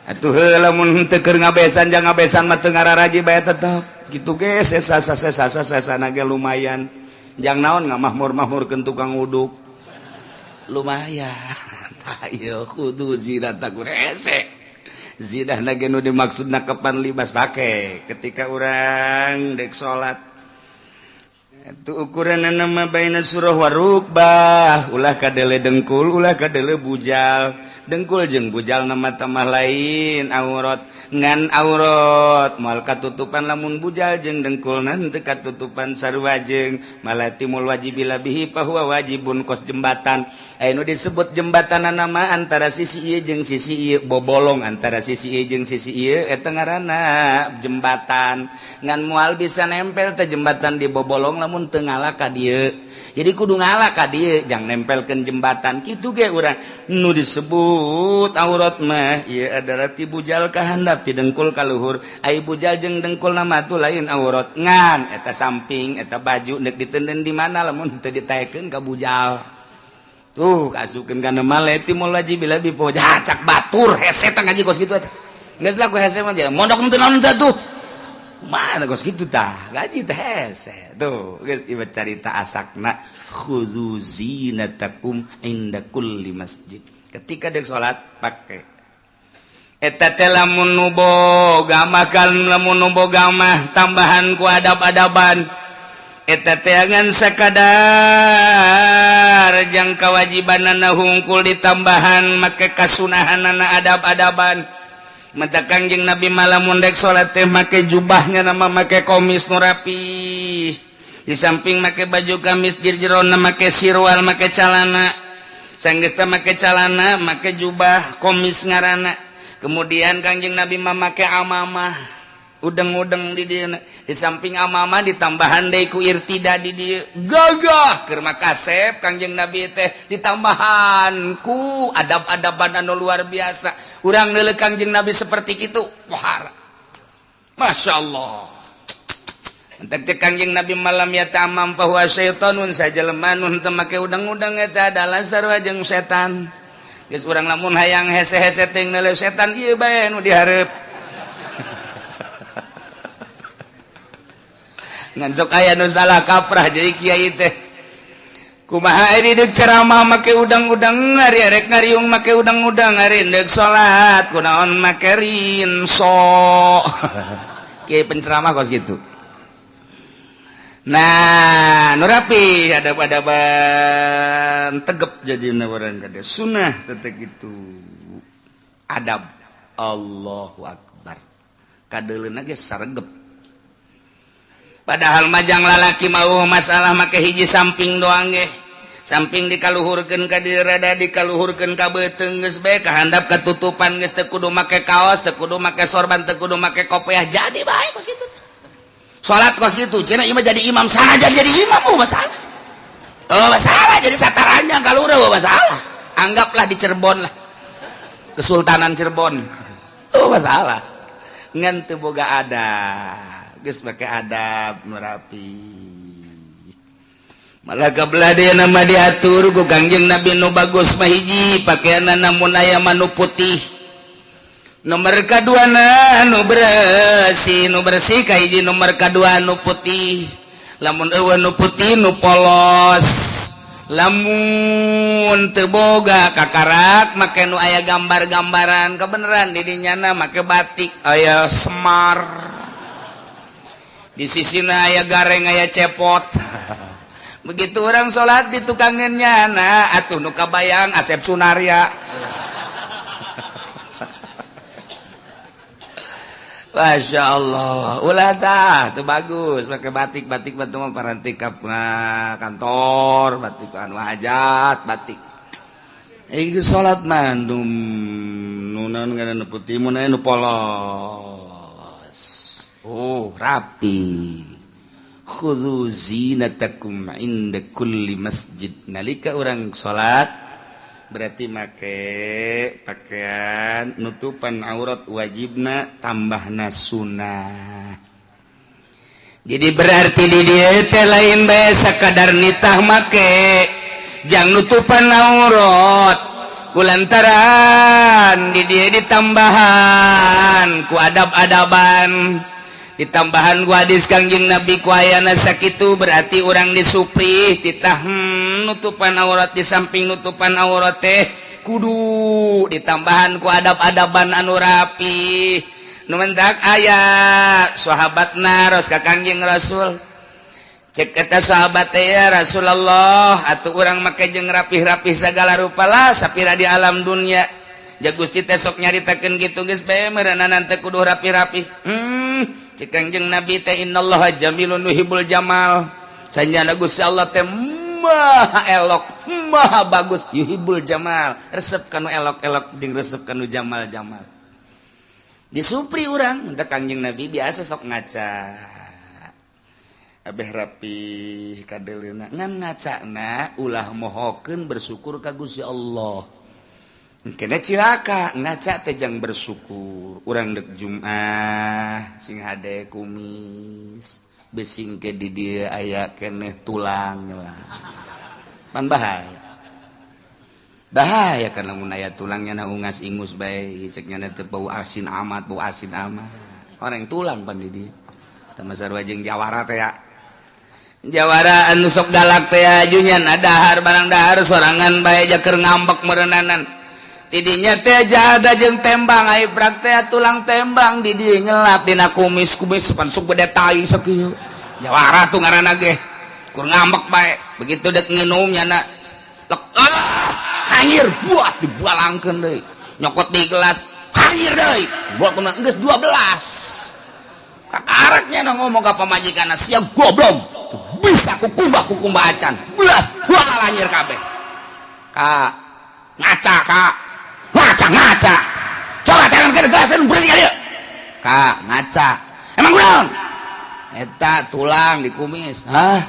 Atuh heula mun henteu keur ngabesan, jang ngabesan mah teu ngararaji bae tetep. Kitu ge sesa sesa sesa sesa ge lumayan. Jang naon ngamahmur-mahmurkeun tukang uduk. Lumayan. Ayo khudzu zinatakum hese. Zinah ge nu dimaksudna kapan libas pake ketika urang dek salat. Itu ukuran nama baina surah warukbah, ulah kadele dengkul, ulah kadele bujal. Dengkul jeung bujal nama tamah lain aurat, ngan aurat moal katutupan lamun bujal jeung dengkul nanti katutupan. Sarua jeung ma la yatimmul wajib illa bihi fahuwa wajibun, kos jembatan. Aya nu disebut jembatan nama antara sisi ieu jeung sisi ieu, bobolong antara sisi ieu jeung sisi ieu, eta ngaranna jembatan. Ngan moal bisa nempel teh jembatan di bobolong lamun teu ngala ka dieu. Jadi kudu ngala ka dieu jang nempelkeun jembatan. Kitu ge urang, nu disebut aurat mah ieu adalah ti bujal ka handap, ti dengkul ka luhur. Ai bujal jeung dengkul nama tuh lain aurat, ngan eta samping eta baju nek ditenden di mana lamun teu ditaekeun ka bujal. Tuh, kasupkeun kana ma la yatimmul wajib illa bihi. Cak batur hese tah ngaji kos kitu eta. Geus lah ku hese mah, mondok teu naon tuh. Mana kos kitu tah ngaji teh hese. Tuh, geus ieu carita asakna khudzu zinatakum inda kulli masjid. Ketika dek salat pake eta teh. Lamun nu boga mah kan, lamun nu boga mah tambahan ku adab-adaban eta teh, ngan sakadar jang kewajibanana hungkul ditambahan make kasunahanana adab-adaban. Mata Kangjeng Nabi lamun dek salat teh make jubahnya nama make komis nu rapi. Di samping make baju gamis, jerona make sirwal, make calana. Sanggesta make calana, make jubah komis ngarana. Kemudian Kangjeng Nabi mah make amamah. Udeng-udeng di dieu, di samping amama ditambahan deui ku irtida di dieu. Gagah keur kasep Kangjeng Nabi teh, ditambahan ku adab-adaban anu luar biasa. Urang neuleuh Kangjeng Nabi seperti itu, wahara. Masya Allah. Entek cek Kangjeng Nabi, "Man lam yata'ammam fahuwa syaitanun." Sajelema nu teu make udeng-udeng eta adalah sarua jeung setan. Geus, urang lamun hayang hese-hese teh neuleuh setan ieu bae nu dihareup. Ngan sok aya nu salah kaprah jadi kiai teh. Kumaha ini deuk ceramah make udang-udang, ari arek ngariung make udang-udang, ari deuk salat kunaon make rinso? Kiai penceramah kos gitu. Nah, nu rapi adab-adaban tegep jadi orang kada sunnah tetep gitu adab. Allahu akbar, kadeuleuna ge saregep. Padahal majang lalaki mau masalah make hiji samping doang ge, samping dikaluhurkeun ka dieu, rada dikaluhurkeun ka beuteung, geus bae kahandap katutupan, geus teu kudu make kaos, teu kudu make sorban, teu kudu make kopiah, jadi bae kos kitu. Salat kos kitu cenah, ieu mah jadi imam saja, jadi imam. Oh, masalah, oh, masalah jadi sataranya kalau udah, oh, masalah. Anggaplah di Cirebon lah, Kesultanan Cirebon, oh, masalah. Ngan teu boga ada, geus make adab nu rapi. Malah kebelah dia nama diatur ku Kangjeng Nabi, nu bagus mah hiji pakaian namun aya mah nu putih, nomor kedua na nu bersih, nu bersih kahiji, nomor kedua nu putih. Lamun eueuh nu putih, nu polos. Lamun teu boga, kakarak make nu aya gambar-gambaran. Kebenaran di dinyana make batik aya Semar, di sisina aya Gareng, aya Cepot. Begitu orang sholat di tukangannya, nah atuh nu kabayang Asep Sunarya. Masya Allah, ulah tah tuh bagus pakai batik. Batik batu mah paranti ka kantor, batik anu hajat, batik. Ieu salat mah nu nu naon ngaranna, putih, mun aya nu polos. Oh, rapi. Khudzu zinatakum inda kulli masjid. Nalika urang salat berarti make pakaian nutupan aurat wajibna, tambahna sunnah. Jadi berarti di dieu teh lain bae sakadar nitah make jang nutupan aurat, kulantaran di dieu ditambahan ku adab-adaban, ditambahan ku hadis Kangjeng Nabi, ku ayana sakitu. Berarti urang disupri titah nutupan aurat, di samping nutupan aurat teh kudu ditambahan ku adab-adaban anu rapi. Nu mentak aya sahabat naros ka Kangjeng Rasul. Cek kata sahabat teh, "Ya Rasulullah, atuh urang make jeung rapih-rapih segala rupa lah sapira di alam dunia." Ja Gusti teh sok nyaritakeun kitu, geus bae meureunana teh kudu rapi-rapi. Cek Kangjeng Nabi teh, "Innallaha jamilun yuhibbul jamal." Sanjana Gusti Allah teh maha elok, maha bagus, yuhibbul jamal, resep kanu elok-elok jeung resep kanu jamal-jamal. Disupri urang teh Kangjeng Nabi biasa sok ngaca abeh rapi kadeleuna. Ngan ngacana ulah mohokeun bersyukur ka Gusti Allah. Kena cilaka ngaca teh jang bersyukur. Urang dek Jumat sing hade kumis besing ke di dieu aya keneh tulang lah, pan bahaya, bahaya karena mun aya tulangnya na ungas ingus bae. Cek nya teh bau asin amat, bau asin amat orang tulang pan di dieu. Tama sarua jeung jawara teh ya, jawara anu sok galak teh ajunya dahar barang dahar sorangan bae, jaker ngambek merenanan. Tidinya teh jada jeung tembang ai prak teh tulang tembang di dieu nyelap dina kumis, kumis pan sok gede tai sakieu. Jawara tuh ngaranna ge kur ngambek bae. Begitu dek nginum nyana lek, ah, hanyir buah dibualangkeun deui, nyokot di gelas hanyir deui, buah kena geus 12 kakaraknya. Na ngomong ka pamajikanna, "Sia goblok, bisa kukumbah kukumbah acan belas buah hanyir kabeh." Kak ngaca, kak ngaca, ngaca, coba jangan ke gelasan bersih kali, kak ngaca. Emang kunaon eta tulang dikumis? Hah,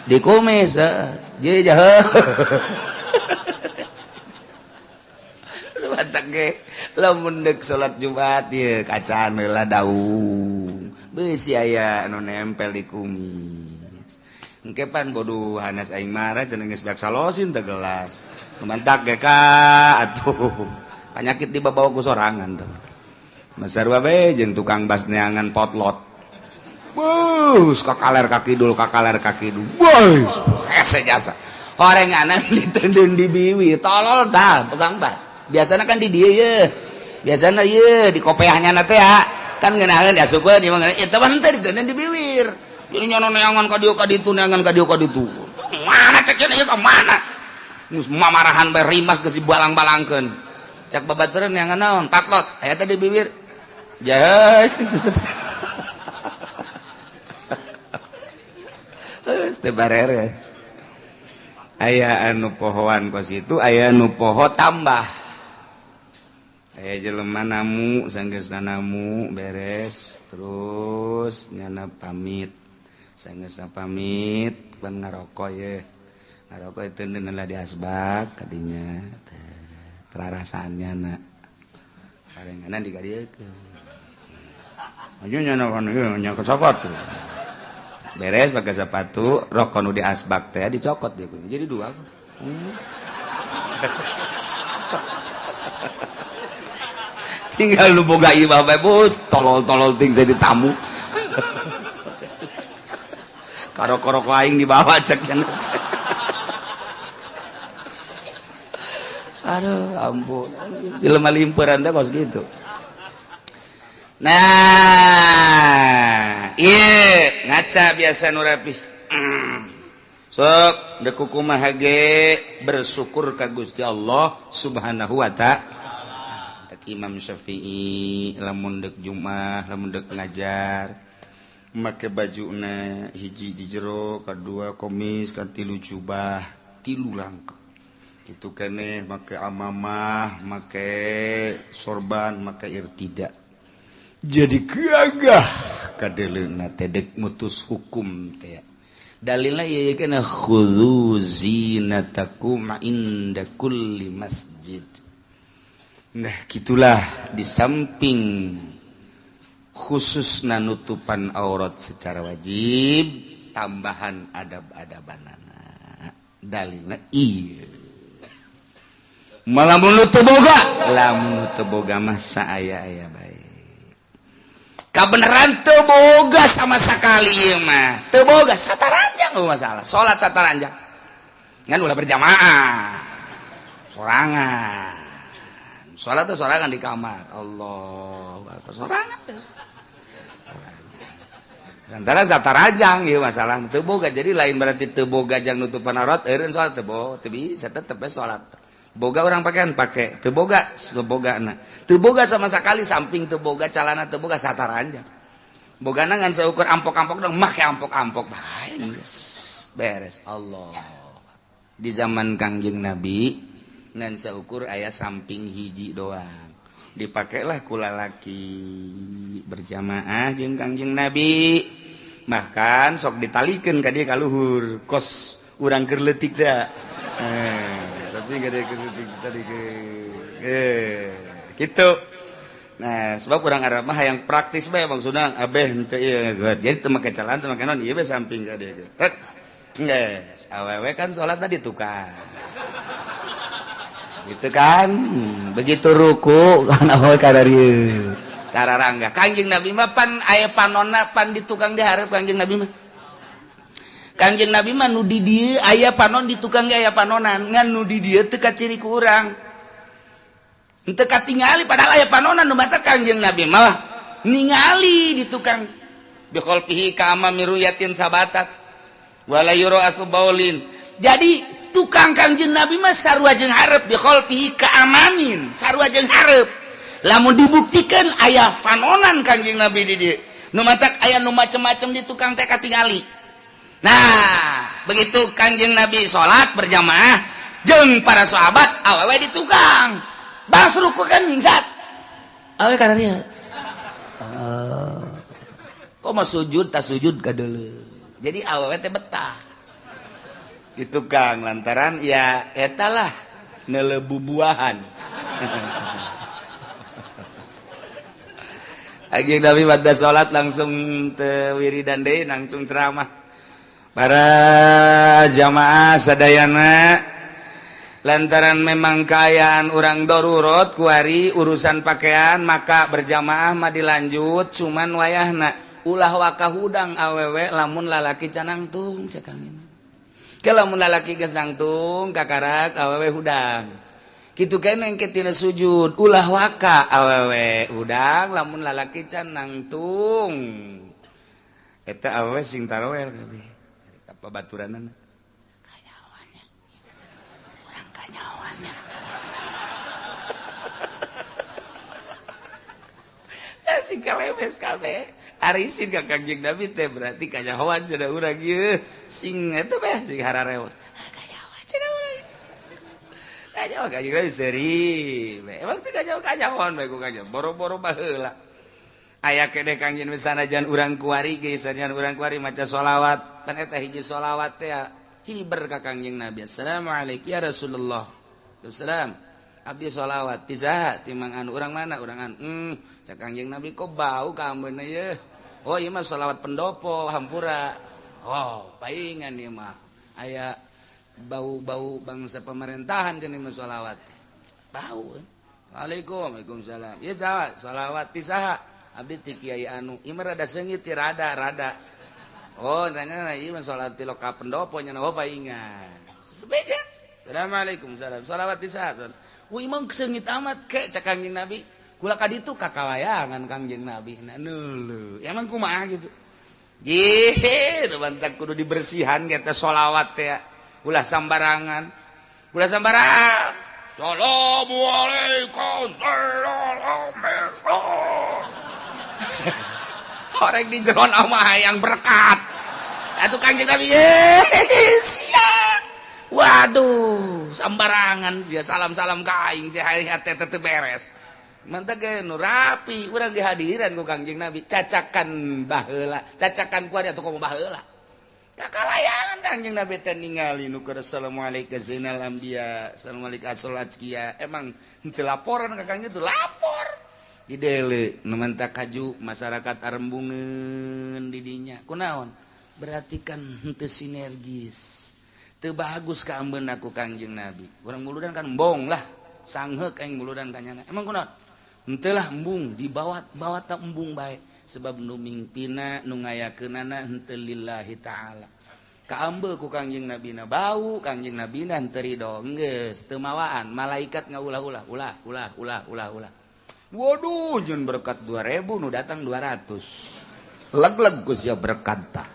dikumis? Jadi jahe lamun dek salat Jumat ieu kacaan heula daung beusi aya anu nempel di kumis. Engke pan bodoh hanas aing marah cenah geus beak salosin teh gelas. Mantak ge ka atuh. Penyakit dibawa ku sorangan tuh. Masarua bae jeung tukang bas neangan potlot. Bus kakaler ka kidul kakaler ka kidul. Bus hese jasa. Horenganan diteundeun di biwi tolol dah tukang bas. Biasanya kan di dia ye, biasanya ye di kopeahnya nate ya kan ngenahan diasupkeun ieu mah eta mah henteu diteundeun di biwir. Jadi nyono neangan ka dieu ka ditu, neangan ka dieu ka ditu. Mana cek ieu ka mana? Geus mamarahan bae rimas geus dibalang-balangkeun. Cak babaturan neangan naon? Patlot aya teh di bibir. Jahe. Geus teu bareres. Aya anu pohoan kos itu, aya anu poho tambah. Aya jelema namu sanggeusna namu beres terus nyana pamit, sanggeusna pamit pan ngarokok ye, ngarokok itu lah di asbak kadinya terarasaan nyana karenganan dikadiekeun aja nyana kan ieu nya ke sepatu beres pakai sepatu rokok nu di asbak teh dicokot dia jadi dua. Tinggal lu boga imah bae bos, tolol-tolol ting jadi tamu. Karok-karok aing dibawa cek cenah. Aduh, ampun. Jelema limpuran teh kos gitu. Nah, ieu ngaca biasa nu rapih. Sok deuk kumaha ge bersyukur ka Gusti Allah Subhanahu wa ta'ala. Imam Syafi'i lamun dek Jumat, lamun dek ngajar make bajuna hiji di jero, kadua komis, katilu jubah, tilu rangkep itu keneh make amamah, make sorban, make irtida. Jadi gagah kadeleuna teh dek mutus hukum teh. Dalilna ieu kana khudzu zinatakum inda kulli masjid. Nah gitulah, di samping khusus nutupan aurat secara wajib, tambahan adab-adabanana dalilna iya. Malah mun teu boga, lamun teu boga mah saaya-aya bae. Kabeneran teu boga sama sekali ieu mah, teu boga sataranjang eueuh masalah. Salat sataranjang ngan ulah berjamaah sorangan. Sholat tuh sorangan di kamar. Allah, sorangan. Antara satarajang ieu masalah teu boga, jadi lain berarti teu boga jang nutupan aurat eureun salat teu boga, teu bisa tetep we salat. Boga orang pakaian pake, teu boga sebogana. Teu boga sama sekali samping teu boga calana teu boga sataranjang. Bogana ngan seukur ampok-ampok dong make ampok-ampok bae geus beres. Allah. Di zaman Kangjeng Nabi ngan seukur aya samping hiji doang dipakailah ku lalaki berjamaah jeung Kangjeng Nabi, bahkan sok ditalikeun ka dieu ka luhur kos urang keur leutik da tapi ka dieu keur leutik tadi ke gitu. Nah sebab urang Arab mah hayang praktis bae maksudna abeh henteu ieu jadi teu make celana teu make naon ieu bae samping ka dieu. Geus awewe kan salatna di tukang gitu kan, begitu ruku kan awewe kadarieu tararangga. Kangjeng Nabi mah pan aya panonna pan di tukang dihareup Kangjeng Nabi mah. Kangjeng Nabi mah nu di dieu aya panon di tukang ge aya panonan, ngan nu di dieu teu kaciri ku urang, henteu katingali padahal aya panonan. Nu mata Kangjeng Nabi mah ningali di tukang bi khalfihi ka amami ruyatin sabatat wala yura asbaulin. Jadi tukang Kangjeng Nabi mah sarua jeung hareup, bi khalfihi ka amamin sarua jeung hareup. Lamun dibuktikan aya panonan Kangjeng Nabi di dieu, nu matak aya nu macem-macem di tukang teh katingali. Nah begitu Kangjeng Nabi salat berjamaah jeung para sahabat awewe di tukang bas ruku kan nyingsat awewe kana dieu. Kok mah sujud tak sujud kadeuleu. Jadi awewe teh betah. Gitu Kang, lantaran ya eta lah nelebubuahan. Kanjeng Nabi pada salat langsung teu wiridan deui, langsung ceramah. Para jamaah sadayana, lantaran memang kaayaan urang darurat kuari urusan pakaian maka berjamaah mah dilanjut, cuman wayahna ulah waka hudang awewe lamun lalaki canangtung cek kang ini. Ke lamun lalaki geus nangtung kakarak awewe hudang. Kitu keneh engke tina sujud ulah waka awewe hudang lamun lalaki canangtung. Eta awewe sing tarawel kabeh. Apa baturanana? Kanyawannya. Urang kanyawannya. Sing kalemes kabeh. Arisin ka Kangjeng Nabi teh berarti kanyahoan cenah urang ieu. Sing eta beh sing harareos. Kanyahoan cenah urang. Kanyahoan Kangjeng Nabi seuri. Emang teh kanyahoan bae ku kanjeng. Boro-boro baheula. Aya keneh Kangjeng sanajan urang kuari ge sanajan urang kuari maca sholawat. Pan eta hiji sholawat teh hiber ka Kangjeng Nabi. Assalamualaikum ya Rasulullah. Assalam. Abdi sholawat ti saha ti Mang anu urang mana urang anu. Cak Kangjeng Nabi kok bau ka ambeuna ye. Oh ieu mah sholawat pendopo hampura. Oh paingan ieu mah aya bau-bau bangsa pemerintahan geuning mah sholawat. Bau. Waalaikum waalaikumsalam. Ieu saha sholawat ti saha? Abdi ti kiai anu. Ieu mah rada seungit ti rada-rada. Oh nanya ieu mah sholawat ti loka pendopo nya oh paingan. Beja. Assalamualaikum salam. Sholawat ti saha? Wih emang seungit amat ke cak Kangjeng Nabi. Kula ka ditu kakalayangan Kangjeng Nabi. Nah neuleuh. Emang kumaha gitu. Jih, nu bantak kudu dibersihan ge teh sholawat teh. Ulah sambarangan. Ulah sambarangan. Assalamualaikum. Horeng di jeron mah hayang berkat. Atuh Kangjeng Nabi siap. Waduh, sambarangan sia salam-salam ka aing sia hate teh teu beres. Mantap ge nu rapi, urang dihadiran ku Kangjeng Nabi, cacakan baheula, cacakan ku atuh komo baheula. Kakalayangan Kangjeng Nabi teh ningali nu keur assalamualaikum zainal anbiya, assalamualaikum asal azkiya. Emang henteu laporan ka Kangjeng teu lapor. Didele nu mantak kaju masyarakat arembungeun di dinya. Kunaon? Berarti kan henteu sinergis. Teu bagus ka ambeuna ku Kangjeng Nabi. Urang muludan kan embong lah, sangheuk aing muludan kanyana. Emang kunaon? Henteu lah embung, dibawa-bawa ta embung bae. Sebab nu mingpina nu ngayakeunana henteu lillahi ta'ala. Kaambe ku Kangjeng Nabina bau, Kangjeng Nabina henteu ridho geus teu mawaan, malaikat ngaulah-ulah, ulah ulah ulah ulah ulah. Waduh, jeung berkat 2000 nu datang 200. Leg-leg ku sia berkat tah.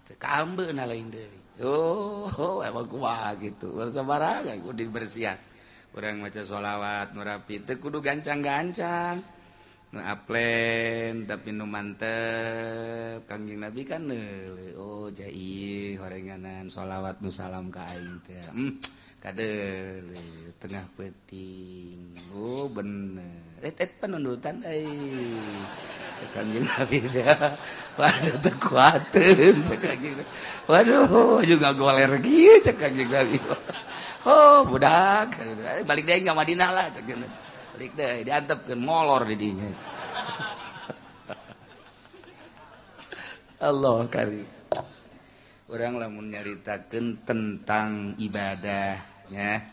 Teu kaambeuna lain deui. Oh, emang kumaha gitu. Urang sabarangan kudu dibersihan. Urang maca sholawat nu rapi teu kudu gancang-gancang. Nu aplen tapi nu mantep. Kangjeng Nabi kan neuleuh. Oh, jai horenganan sholawat nu salam ka aing teh. Kadeuleuh tengah peuting. Oh, bener. Et penundutan euy. Cek Kangjeng Nabi teh. Waduh teu kuateun cek Kangjeng. Waduh juga goler kieu cek Kangjeng Nabi. Oh, budak balik deui ka Madinah lah cek balik deui diantepkeun molor di dinya. Allah karim. Urang lamun nyaritakeun tentang ibadahnya.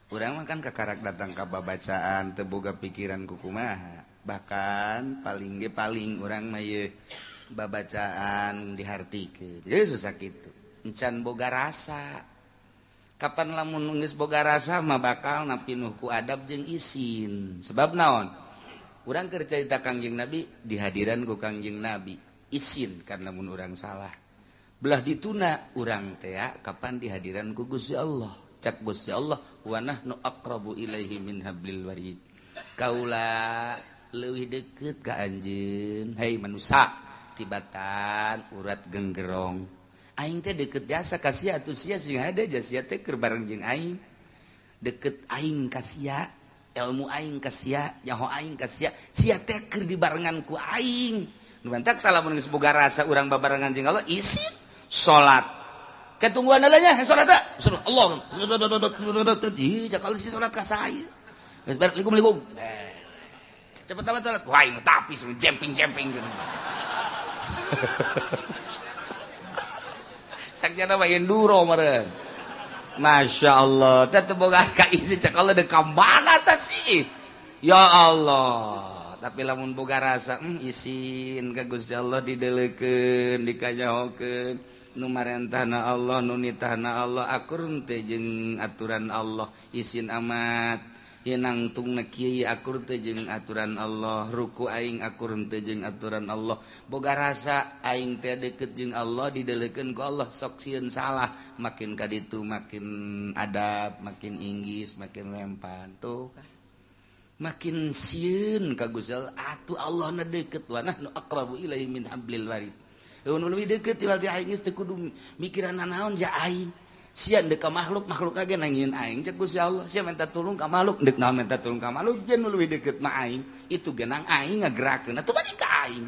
Urang mah kan kakarak datang ka babacaan teu boga pikiran ku kumaha. Bahkan paling ge paling urang mah ieu babacaan dihartikeun. Ye susah kitu. Encan boga rasa. Kapan lamun geus boga rasa mah bakal napinuh ku adab jeung isin. Sebab naon? Urang keur carita Kangjeng Nabi dihadiran ku Kangjeng Nabi. Isin karena mun urang salah. Belah dituna urang teh kapan dihadiran ku Gusti Allah. Cak Gusti Allah wa nahnu aqrabu ilaihi min hablil warid. Kaula leuwih deukeut ka anjeun. Hei manusa tibatan urat genggerong. Aing teh deket jasa ka sia atuh sia sing hade ja sia teh keur bareng jeung aing. Deket aing ka sia Ilmu aing ka sia, nyaho aing ka sia, sia teh keur dibarengan ku aing. Nu mantak tah lamun geus boga rasa urang babarengan jeung Allah, isin salat. Ketungguan nya salat teh. Allah. Ih, cakal si salat ka saya. Geus beres likum-likum. Cepet amat salat. Wah, aing tapi jemping-jemping gitu. Sakjana mah enduro meureun. Masya Allah, teh boga ka isi cek Allah deuk ka mana tah sih? Ya Allah. Tapi lamun boga rasa isin ka Gusti Allah dideulekeun, dikanyahokeun, nu marentahna Allah, nu nitahna Allah, akur teh jeung aturan Allah, isin amat. Ieu nangtungna kieu akur teh jeung aturan Allah, ruku aing akur teh jeung aturan Allah. Boga rasa aing teh deket jeung Allah, dideulekeun ku Allah, sok sieun salah, makin ka ditu makin adab, makin inggis, makin lempan tuh kan. Makin sieun ka Gusti Allah, atuh Allah na deket wa nahnu aqrabu ilaihi min hablil warid. Nu leuwih deket tiwal ti aing geus teu kudu mikiran naon ja aing. Sia deuk ka makhluk, makhluk ge nangieun aing cek Gusti Allah. Sia minta tulung ka makhluk, deuk naon minta tulung ka makhluk, jeung nu leuwih deket mah aing. Itu genang aing ngagerakeun atuh balik ka aing.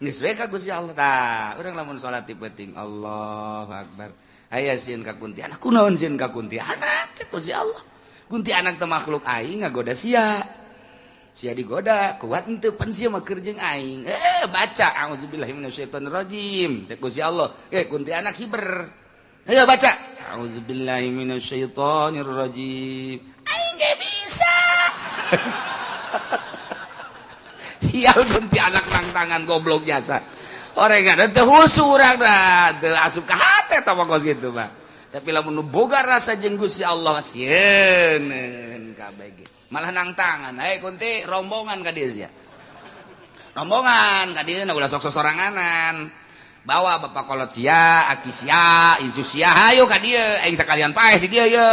Geus we ka Gusti Allah. Tah, urang lamun salat ti peuting Allahu Akbar. Aya sieun ka kuntianak, kunaon sieun ka kuntianak cek Gusti Allah. Kuntianak teh makhluk aing ngagoda sia. Sia digoda, kuat henteu pan sia mah keur jeung aing. Baca auzubillahi minasyaitonirrajim cek Gusti Allah. Kuntianak hiber. Ayo baca auzubillahi minasyaitonirrajim. Aing ge bisa. Sial kuntianak nang tangan goblok jasa. Orang ada teu husu urang dah, teu asup ka hate tah mah kos kitu mah. Tapi lamun nu boga rasa jeung Gusti Allah sieun kabeh. Malah nang tangan, hey kunti rombongan ka dieu sia. Rombongan ka dieu ulah sok sosoranganan. Bawa bapak kolot sia, aki sia, incu sia, hayu ka dieu, aing sakalian paeh di dieu ye.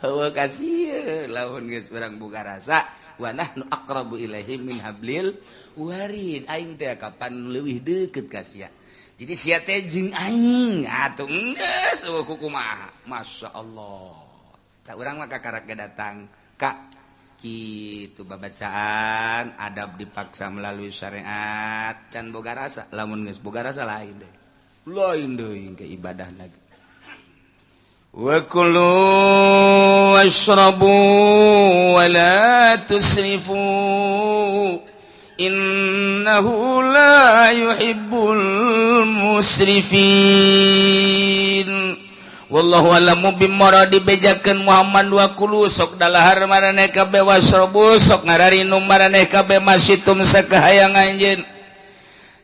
Heueuh kasieun lamun geus urang boga rasa wa nahnu aqrabu ilaihi min hablil warid. Aing teh kapan leuwih deukeut ka sia. Jadi sia teh jeung aing atuh geus eueuh kumaha. Masya Allah. Tak urang mah kakarak ge datang ka kitu babacaan adab dipaksa melalui syariat can boga rasa. Lamun geus boga rasa lain deui, lain deui ke ibadah lagi. Wa kulu washrabu wa la tusrifu innahu la yuhibbul musrifin. Wallahu a'lamu bimuradi bejakeun Muhammad wa kulu sok dalahar maraneh kabeh wasrobu sok ngararinum maraneh kabeh masitum sakahayang anjeun.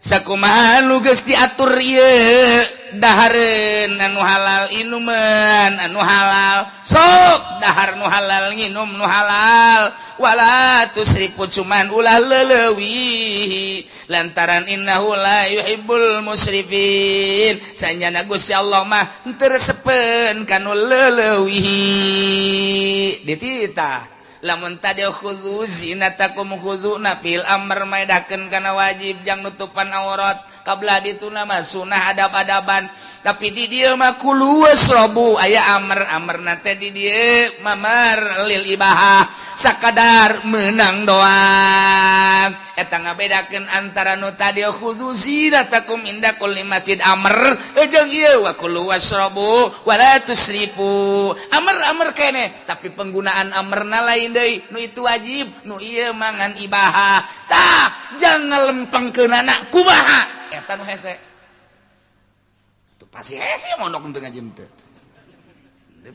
Sakumaha nu geus diatur ieu dahareun anu halal inuman anu halal sok dahar nu halal nginum nu halal wala tusrifu cuman ulah leleuwih lantaran innahu la yuhibbul musrifin. Sanjana Gusti Allah mah henteu resepeun kanu leleuwih. Dititah lamun tadi khudzu zinatakum khudzu fil amr maedakeun kana wajib jang nutupan aurat kabla dituna mah sunah adab-adaban. Tapi di dieu mah kulu wasrobu aya amr amrna teh di dieu mamar lil ibahah sakadar menang doang. Eta ngabedakeun antara nu tadi khudzu zinatakum inda kulli masjid amr jeung ieu wa kulu wasrobu wala tusrifu. Amr amr kene tapi penggunaan amrna lain deui, nu itu wajib nu ieu mangan ibahah. Tah jangan lempengkeunana kumaha eta nu hese. Tuh pasti hese mondok teu ngaji teu.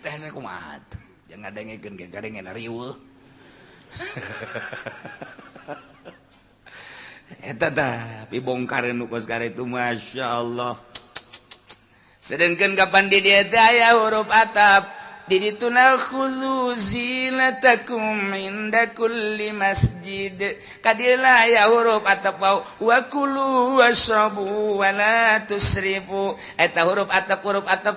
Teu hese kumaha tuh. Jangan ngadengekeun ge gadengena riweuh. Eta tah pibongkar nu kos itu Masya Allah. Sedangkan kapan di dieu teh aya huruf atap di dituna khudzu zinatakum inda kulli masjid. Kadila aya huruf atap wa kulu washrabu wa la tusrifu. Eta huruf atap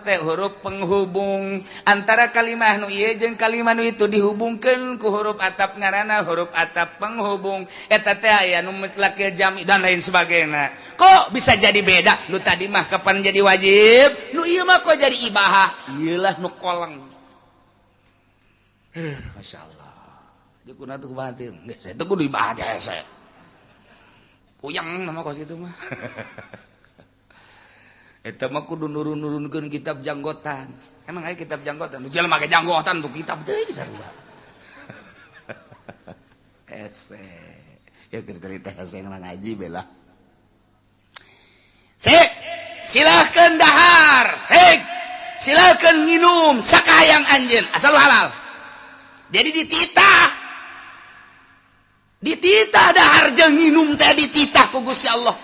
teh huruf penghubung antara kalimah nu ieu jeung kalimah nu itu dihubungkeun ku huruf atap ngaranna huruf atap penghubung. Eta teh aya nu mutlakil jami dan lain sebagainya. Kok bisa jadi beda? Nu tadi mah kapan jadi wajib, nu ieu mah kok jadi ibahah? Ieulah nu koleng. Masya Allah. Jeung tuh batin. Geus eta kudu ibadah hese. Puyeng nama kos kitu mah. Eta mah kudu nurun-nurunkeun kitab janggotan. Emang aya kitab janggotan? Nu jelema make janggotan tuh kitab deui sarua. Hese. Ya cerita hese ngaji bela. Sik, silahkan dahar. Hei, silahkan minum sakahayang anjeun asal halal. Jadi dititah. Dititah dahar jeung nginum teh dititah ku Gusti Allah.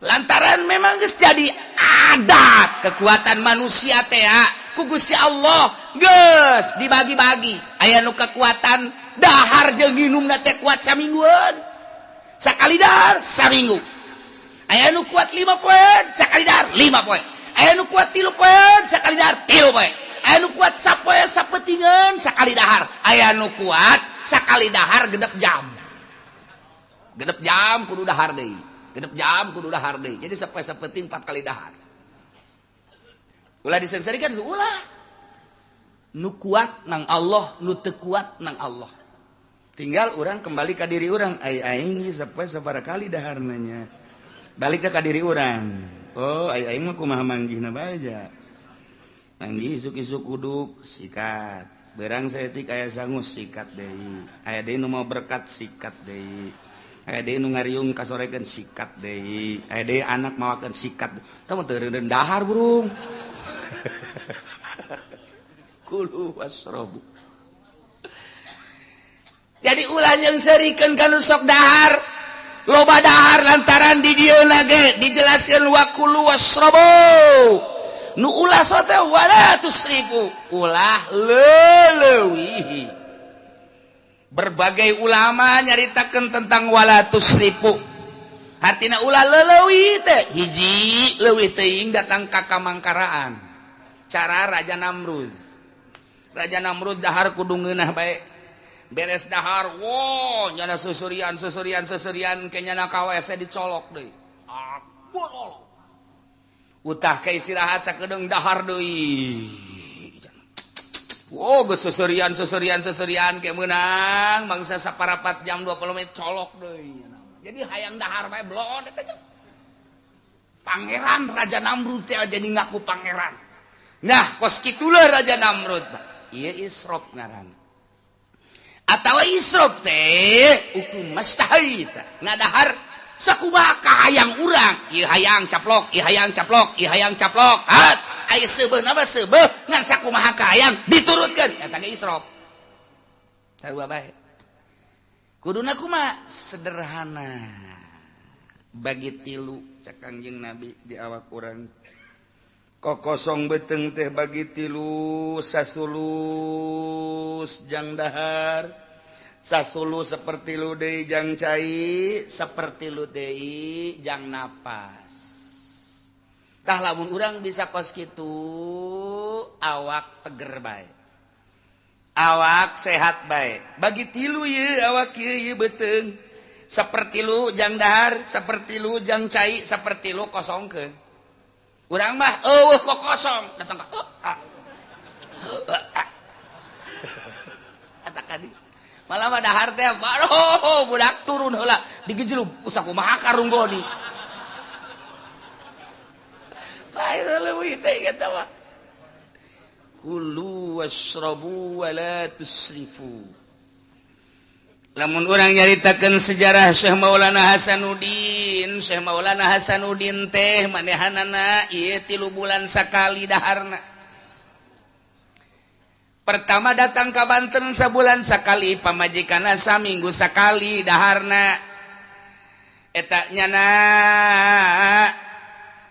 Lantaran memang geus jadi adat kekuatan manusia teh ku Gusti Allah geus dibagi-bagi. Aya nu kekuatan dahar jeung nginumna teh kuat samingguan. Sakali dahar saminggu. Aya nu kuat 5 poe, sakali dahar 5 poe. Aya nu kuat 3 poe, sakali dahar 3 poe. Aya nu kuat sapoe sapetingan sakali dahar. Aya nu kuat sakali dahar genep jam. Genep jam kudu dahar deui. Genep jam kudu dahar deui. Jadi sapoe sapeting 4 kali dahar. Ulah disengsarikan ulah. Nu kuat nang Allah, nu teu kuat nang Allah. Tinggal orang kembali ke diri orang, ai aing sapoe sabaraha kali daharna. Balik ke diri orang. Oh, ai aing mah kumaha manggihna bae. Manggih isuk-isuk uduk sikat. Berang saeutik aya sangu sikat deui. Aya deui nu mau berkat sikat deui. Aya deui nu ngariung kasorekeun sikat deui. Aya deui anak mawakeun sikat. Tah mah teu dahar burung. Kulu wasrobu. Jadi ulah yang serikeun kanu sok dahar. Loba dahar lantaran di dieu ge dijelaskeun wa kulu wasrobu. Nu ulah sote wala tusrifu, ulah leleuwihi. Berbagai ulama nyaritakeun tentang wala tusrifu. Hartina ulah leleuwih teh hiji leuwih teuing datang ka kamangkaraan. Cara Raja Namrud. Raja Namrud dahar kudu ngeunah bae. Beres dahar, wo nyana susurian susurian susurian ke nyana ka WC dicolok deui. Ah, bolol. Utah ke istirahat sakedeung dahar deui. Wow, geus susurian susurian susurian ke meunang mangsa saparapat jam 20 menit colok deui. Jadi hayang dahar bae blon eta. Pangeran Raja Namrud teh jadi ngaku pangeran. Nah, kos kitulah Raja Namrud. Ieu israf ngaran. Atawa israf teh hukum mastahaita. Ngadahar sakumaha kahayang urang. Ieu hayang caplok, ieu hayang caplok, ieu hayang caplok. Hat, aya seubeuh nama seubeuh ngan sakumaha kahayang diturutkeun. Eta ge israf. Sarua bae. Kuduna kumaha? Sederhana. Bagi tilu cek Kangjeng Nabi di awak urang. Kokosong beteng teh bagi tilu, sasulus jang dahar, sasulu seperti lu deui jang cai, seperti lu deui jang napas. Tah lamun urang bisa kos kitu awak teger bae. Awak sehat bae. Bagi tilu ye awak ye, ye beteng. Seperti lu jang dahar, seperti lu jang cai, seperti lu kosongkeun. Urang mah eueuh kok kosong datang ka oh, ah. Ah. Eta kadi. Malah mah dahar teh oh, budak turun heula digejlug usah kumaha karunggoni. Lain leuwih teh eta mah. Kulu washrabu wa la tusrifu. Lamun urang nyaritakeun sejarah Syekh Maulana Hasanuddin, Syekh Maulana Hasanuddin teh manehanana ieu 3 bulan sakali daharna. Pertama datang ka Banten sabulan sakali, pamajikanna saminggu sakali daharna. Eta nyana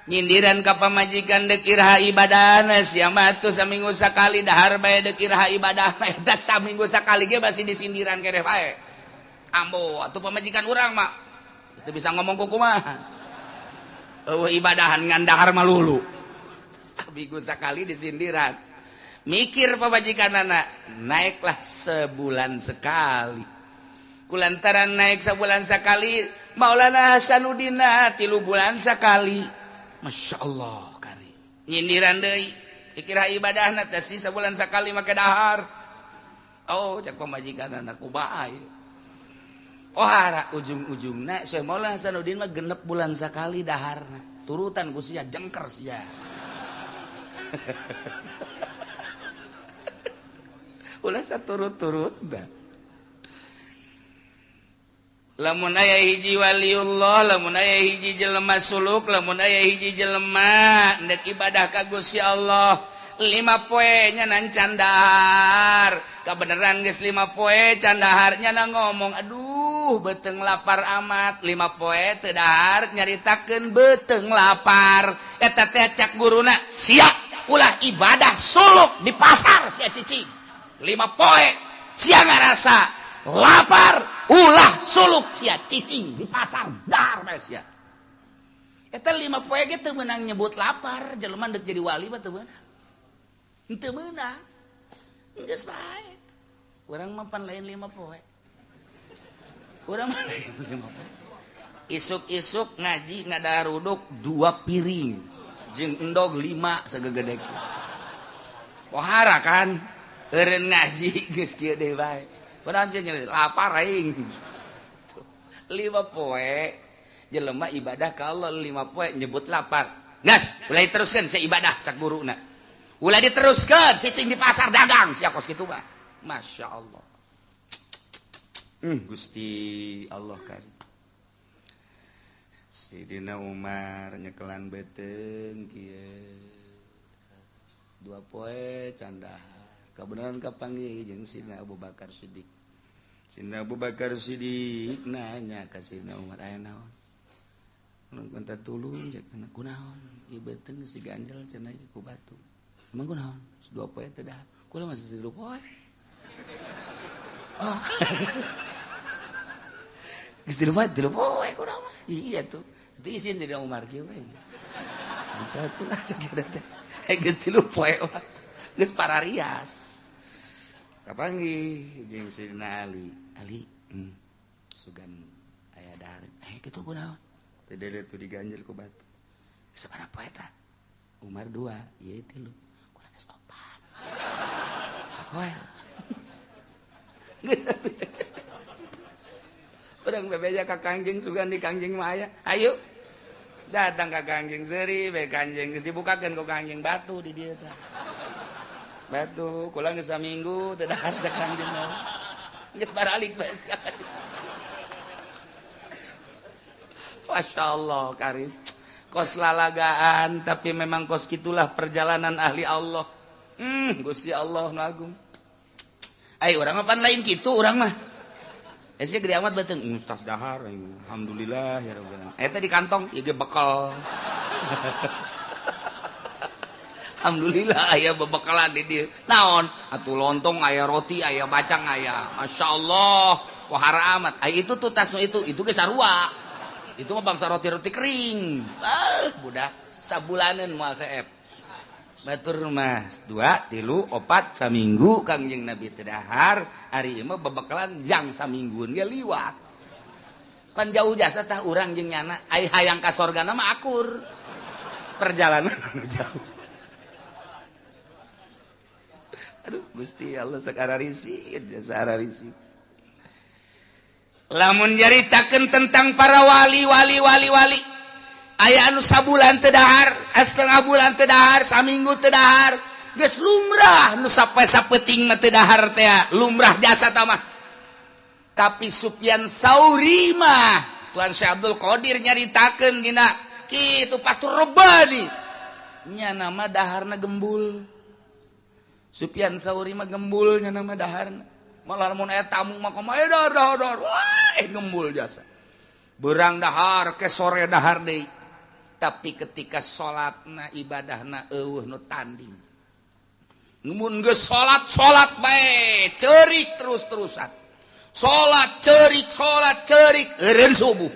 nyindiran ka pamajikan dek iraha ibadahna sia mah tuh saminggu sakali dahar bae dek iraha ibadahna. Eta saminggu sakali ge masih disindiran keneh bae. Ambo atuh pamajikan urang mah geus bisa ngomong kumaha. Eueuh ibadahan ngan dahar malulu. Saminggu sakali disindiran. Mikir pamajikanana, naiklah sebulan sekali. Kulantaran naik sebulan sekali, Maulana Hasanuddin 3 bulan sekali. Masya Allah kari. Nyindiran deui, dikira ibadahna teh sih sebulan sekali make dahar. Oh, cek pamajikan anak kumaha ieu. Pohara ujung-ujungna Syekh Maulana Hasanuddin mah 6 bulan sakali daharna. Turutan ku sia jengker sia. Ulah saturut-turut dah. Lamun aya hiji waliullah, lamun aya hiji jelema suluk, lamun aya hiji jelema ndek ibadah ka Gusti Allah, 5 poe nya nan candahar. Kabeneran geus 5 poe candahar nya na ngomong, aduh beteng lapar amat, 5 poe teu dahar nyaritakeun beteng lapar. Eta teh cak guruna, siap ulah ibadah suluk di pasar sia cicing. 5 poe sia ngarasa lapar, ulah suluk sia cicing di pasar dahar bae sia. Eta 5 poe ge teu meunang nyebut lapar, jelema deuk jadi wali mah teu meunang. Teu meunang. Geus bae. Urang mah pan lain 5 poe. Urang mah lain 5 poe. Isuk-isuk ngaji ngadaruduk 2 piring jeung endog 5 sagegede. Pohara kan? Eureun ngaji geus kieu deui bae. Kunaon sih lapar aing. 5 poe jelema ibadah ka Allah 5 poe nyebut lapar. Gas, ulah diteruskeun sia ibadah cak guruna. Ulah diteruskeun cicing di pasar dagang sia kos kitu mah. Masya Allah. Gusti Allah kan. Sidina Umar nyekelan beuteung kieu. 2 poe candahar. Kabeneran kapanggih jeung Sidina Abu Bakar Siddiq. Sidina Abu Bakar Siddiq nanya ka Sidina Umar, aya naon? Mun minta tulung cek kunaon? Ieu beuteung geus diganjel cenah ku batu. Emang kunaon? 2 poe teu dahar. Kula masih 3 poe. Oh. Geus 3 poe, 3 poe kunaon mah. Iya tuh. Itu isin Sidina Umar kieu we. Satu lah cek teh. Geus 3 poe mah. Geus pararias. Kapanggih jeung Sidina Ali. Ali, sugan aya dahar. Kitu kunaon? Teu dele tuh diganjel ku batu. Sabaraha poe eta? Umar 2, ieu 3. Kula geus 4. Poe. Geus atuh cek. Urang bebeja ka Kangjeng sugan di Kangjeng mah aya. Ayo. Datang ka Kangjeng seuri bae Kangjeng geus dibukakeun ku Kangjeng batu di dieu teh. Batu kula geus saminggu teu dahar cek Kangjeng mah. Geus baralik bae. Masya Allah karim. Kos lalagaan tapi memang kos gitulah perjalanan ahli Allah. Gusti Allah nu agung. Ai urang mah pan lain kitu urang mah. Sia gede amat beuteung ustaz dahar alhamdulillah ya rabbil alamin. Eta di kantong ieu ge bekal. Alhamdulillah aya bebekalan di dieu. Naon? Atuh lontong aya roti aya bacang aya. Masyaallah, wahara amat. Ai itu tuh tas itu ge sarua. Itu mah bangsa roti-roti kering. Ah, budak sabulaneun moal seep. Batur mah 2, 3, 4 saminggu Kangjeng Nabi teu dahar, ari ieu mah bebekalan jang saminggueun ge liwat. Pan jauh jasa tah urang jeung nyana, ai hayang ka sorgana mah akur. Perjalanan anu jauh. Aduh Gusti Allah sakararisin, sakararisin. Lamun nyaritakeun tentang para wali wali wali wali, aya anu sabulan teu dahar, setengah bulan teu dahar, saminggu teu dahar, geus lumrah nu sampai sapeuting mah teu dahar teh, lumrah jasa tah mah. Tapi Sufyan Sauri mah Tuan Syekh Abdul Qadir nyaritakeun dina kitu Fathur Rabbani, nya nama daharna gembul. Sufyan Sauri mah gembul nya nama daharna. Malah mun aya tamu mah kumaha dahar dahar dahar, wah gembul jasa. Berang dahar ke sore dahar deui. Tapi ketika salatna ibadahna eueuh nu tanding. Mun geus salat salat bae ceurik terus-terusan. Salat ceurik salat ceurik eureun subuh.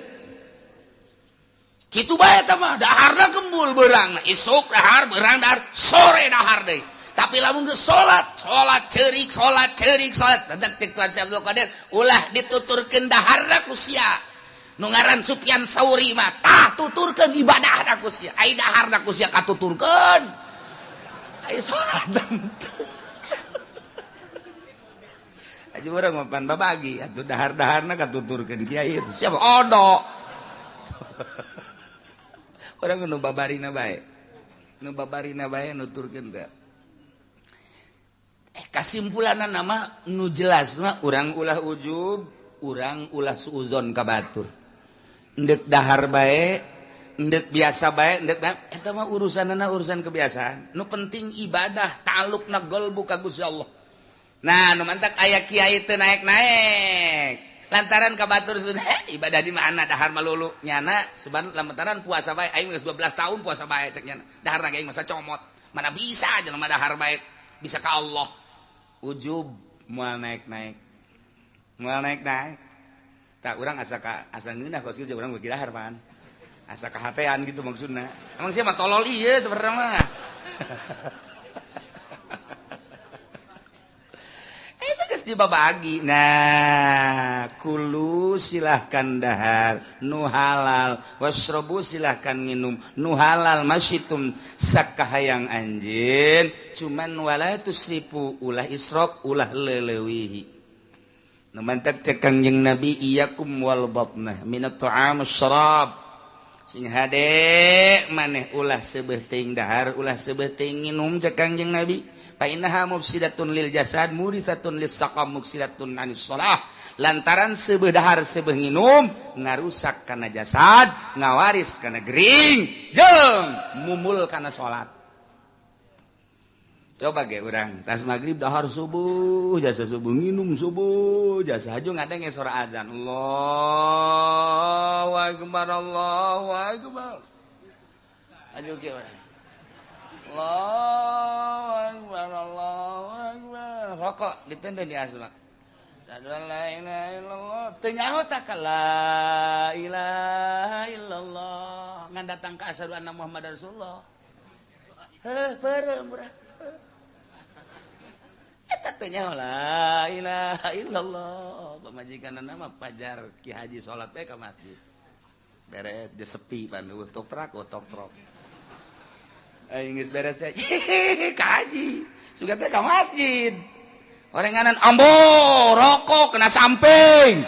Kitu bae eta mah daharna gembul beurangna, isuk dahar beurang dahar sore dahar deui. Tapi lamun geus salat salat ceurik salat ceurik salat teh cek Tuan Syekh Abdul Qadir ulah dituturkeun daharna ku sia. Nu ngaran Sufyan Sauri mah tah tuturkeun ibadahna ku sia, ai daharna ku sia katuturkeun. Ai salat. Aja urang mah pan babagi atuh dahar-daharna katuturkeun kiai itu. Siapa? Odo. Urang nu babarina bae. Nu babarina bae nuturkeun teh. Kasimpulanna nama nu jelas mah urang ulah ujub, urang ulah suuzon ka batur. Endek dahar bae, endek biasa bae, endek eta mah urusanana urusan kebiasaan. Nu penting ibadah, ta'alluqna qalbu ka Gusti Allah. Nah, nu mantak aya kiai teu naek-naek. Lantaran ka batur ibadah di mana dahar malulu nyana seban lantaran puasa bae aing geus 12 tahun puasa bae cek nyana. Daharna ge aing masa comot. Mana bisa jelema dahar bae bisa ka Allah. Ujub moal naek-naek. Moal naek-naek. Tak urang asa ka asa ngeunah kos kieu urang beuki dahar pan. Asa kahatean gitu maksudna. Emang sia mah tolol ieu sebenarnya mah. Itu geus dibabagi. Nah, kulu silahkan dahar nu halal, wasrobu silahkan nginum nu halal masyitum sakahayang anjeun, cuman wala tusrifu ulah israf ulah leleuwihi. Nu mantak cek Kangjeng Nabi iyakum wal batnah minat ta'am syarab. Sing hade maneh ulah seubeuh teuing dahar ulah seubeuh teuing nginum cek Kangjeng Nabi. Fa innaha mufsidatun lil jasad murisatun lis saqam muksidatun anis shalah. Lantaran seubeuh dahar seubeuh nginum ngarusak kana jasad, ngawaris kana gering, jeung mumul kana salat. Coba ge urang tas magrib dahar subuh jasa subuh nginum subuh jasa haju ngadenge suara azan Allahu akbar Allahu akbar. Aduh ge urang Allahu akbar Allahu akbar. Rokok ditenden di asma. Asyhadu an la ilaha illallah. Teu nyaho tah ka la ilaha illallah. Ngan datang ka asyhadu anna Muhammadar Rasulullah. Heuh peureum urang. Eta teh nyaho la ilaha illallah. Pamajikanna mah pajar Ki Haji salat we ka masjid. Beres dia sepi pan eueuh tok trak tok trok. Aing geus beres teh ka haji. Sugan teh ka masjid. Orenganan ambo rokok kena samping.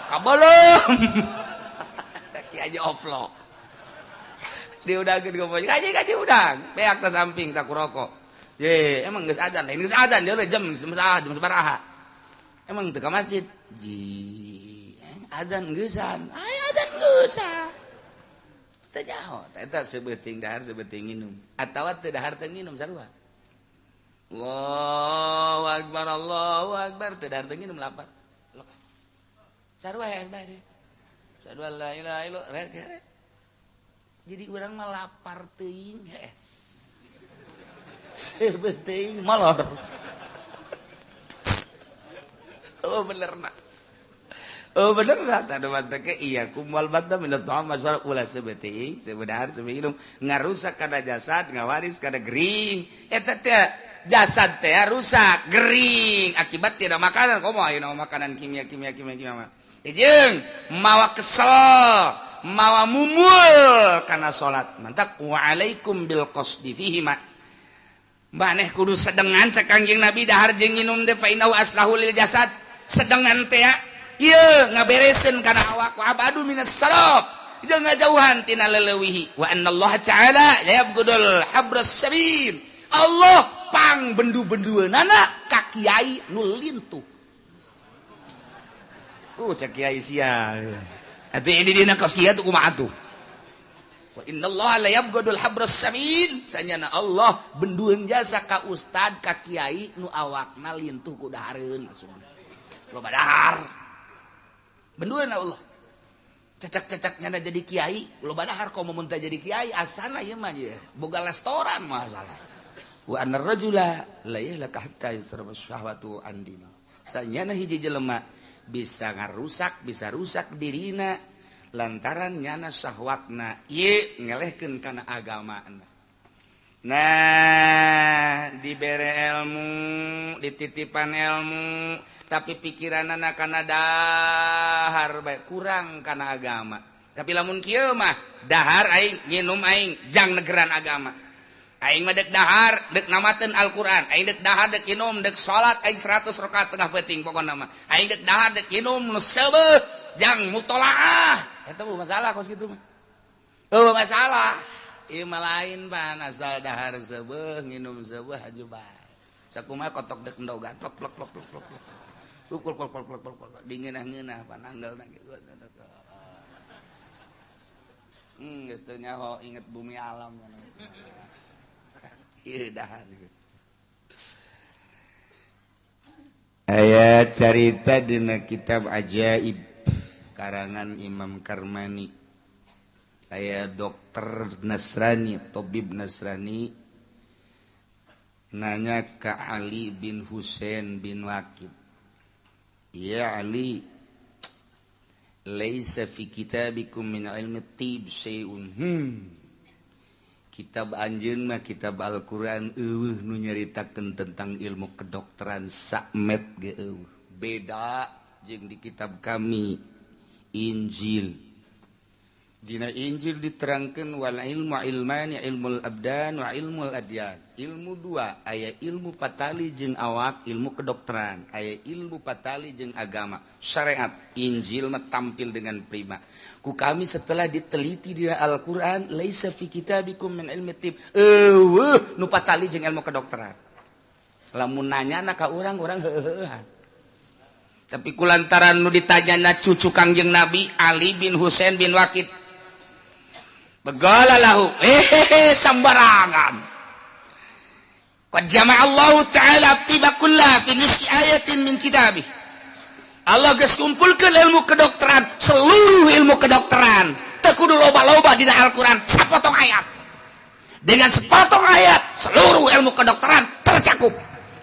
Kabelum. Teh Ki Haji oplok. Diudangkeun ka haji kaji udang. Beak ta samping tak rokok. Ye, emang geus adzan, lain geus adzan dia jam jam sabaraha. Emang teu ka masjid. Ji, adzan geusan. Aya adzan geusan. Teu nyaho, eta sebeuting dahar sebeuting nginum. Atawa teu dahar teu nginum sarua. Allahu akbar Allahu akbar teu dahar teu nginum lapar. Sarua ya bae. Asyhadu an la ilaha illallah. Jadi urang mah lapar teuing hees. Sebeting molor. Oh bener nak. Oh bener nak. Tadu mantake iya kumal batta minat ta'am masyarakat ulah sebeting sebedahar sebinum ngarusak kana jasad ngawaris kana gering. Eta teh jasad teh rusak gering akibat tidak makanan. Komo ayeuna makanan kimia kimia kimia kimia. Jeung mawa kesel, mawa mumul kana salat. Mantak wa alaikum bil qasdi fihi ma. Maneh kudu sedengan cek Kangjeng Nabi dahar jeung nginum teh fa innahu aslahu lil jasad. Sedengan teh ieu ngabereseun kana awak wa abadu minas sarab. Jeung ngajauhan tina leleuwihi wa annallaha ta'ala la yabghudul habras sabil. Allah pang bendu-bendueunana ka kiai nu lintuh. Cek kiai sia. Atuh ini dina kos kieu tuh kumaha tuh? Wa innallaha la yabghadul habras samin. Sanyana Allah bendueun jasa ka ustad ka kiai nu awakna lintuh ku dahareun maksudna. Loba dahar. Bendueun Allah. Cecak-cecak nyana jadi kiai, loba dahar komo mun teu jadi kiai asana ieu mah ieu. Boga restoran masalah. Wa annar rajula la yahlaka hatta yusraba syahwatu an dini. Sanyana hiji jelema bisa ngarusak, bisa rusak dirina lantaran nyana syahwatna ieu ngelehkeun kana agamana. Nah, dibere ilmu, dititipan ilmu, tapi pikiranana kana dahar bae kurang kana agama. Tapi lamun kieu mah dahar aing, nginum aing, jang negeran agama. Aing mah dek dahar, dek namateun Al-Qur'an. Aing dek dahar, dek inum, dek salat aing 100 rakaat tengah peuting pokona mah. Aing dek dahar, dek inum nu seubeuh jang mutolaah. Eta mah masalah kos kitu mah. Eueuh masalah. Ieu mah lain pan asal dahar seubeuh, nginum seubeuh haju bae. Sakumaha kotok dek endogan plok plok plok plok plok. Plok plok plok plok plok plok. Dingeunah-ngeunah pan anggelna kitu. Geus teu nyaho inget bumi alam. Aya carita dina kitab Ajaib karangan Imam Karmani. Aya dokter Nasrani, tabib Nasrani nanya ka Ali bin Husain bin Waqid. Ya Ali, laisa fi kitabikum min ilmi tib syai'un. Kitab anjeun mah kitab Al-Qur'an eueuh nu nyaritakeun tentang ilmu kedokteran sakmet ge eueuh. Beda jeung di kitab kami Injil. Dina Injil diterangkeun wal ilmu ilmani ilmul abdan wa ilmul adyan. Ilmu dua, aya ilmu patali jeung awak, ilmu kedokteran, aya ilmu patali jeung agama, syariat. Injil mah tampil dengan prima. Ku kami setelah diteliti di Al-Qur'an, laisa fi kitabikum min ilmi tib. Eueuh nu patali jeung ilmu kedokteran. Lamun nanyana ka urang, urang heuheuhan. Tapi kulantaran nu ditanyana cucu Kangjeng Nabi Ali bin Husain bin Waqid. Begala lahu, sambarangan. Qad jama'a Allah Ta'ala tiba kulla fi nisfi ayatin min kitabih. Allah geus kumpulkeun ilmu kedokteran, seluruh ilmu kedokteran. Teu kudu loba-loba dina Al-Qur'an, sapotong ayat. Dengan sepotong ayat, seluruh ilmu kedokteran tercakup.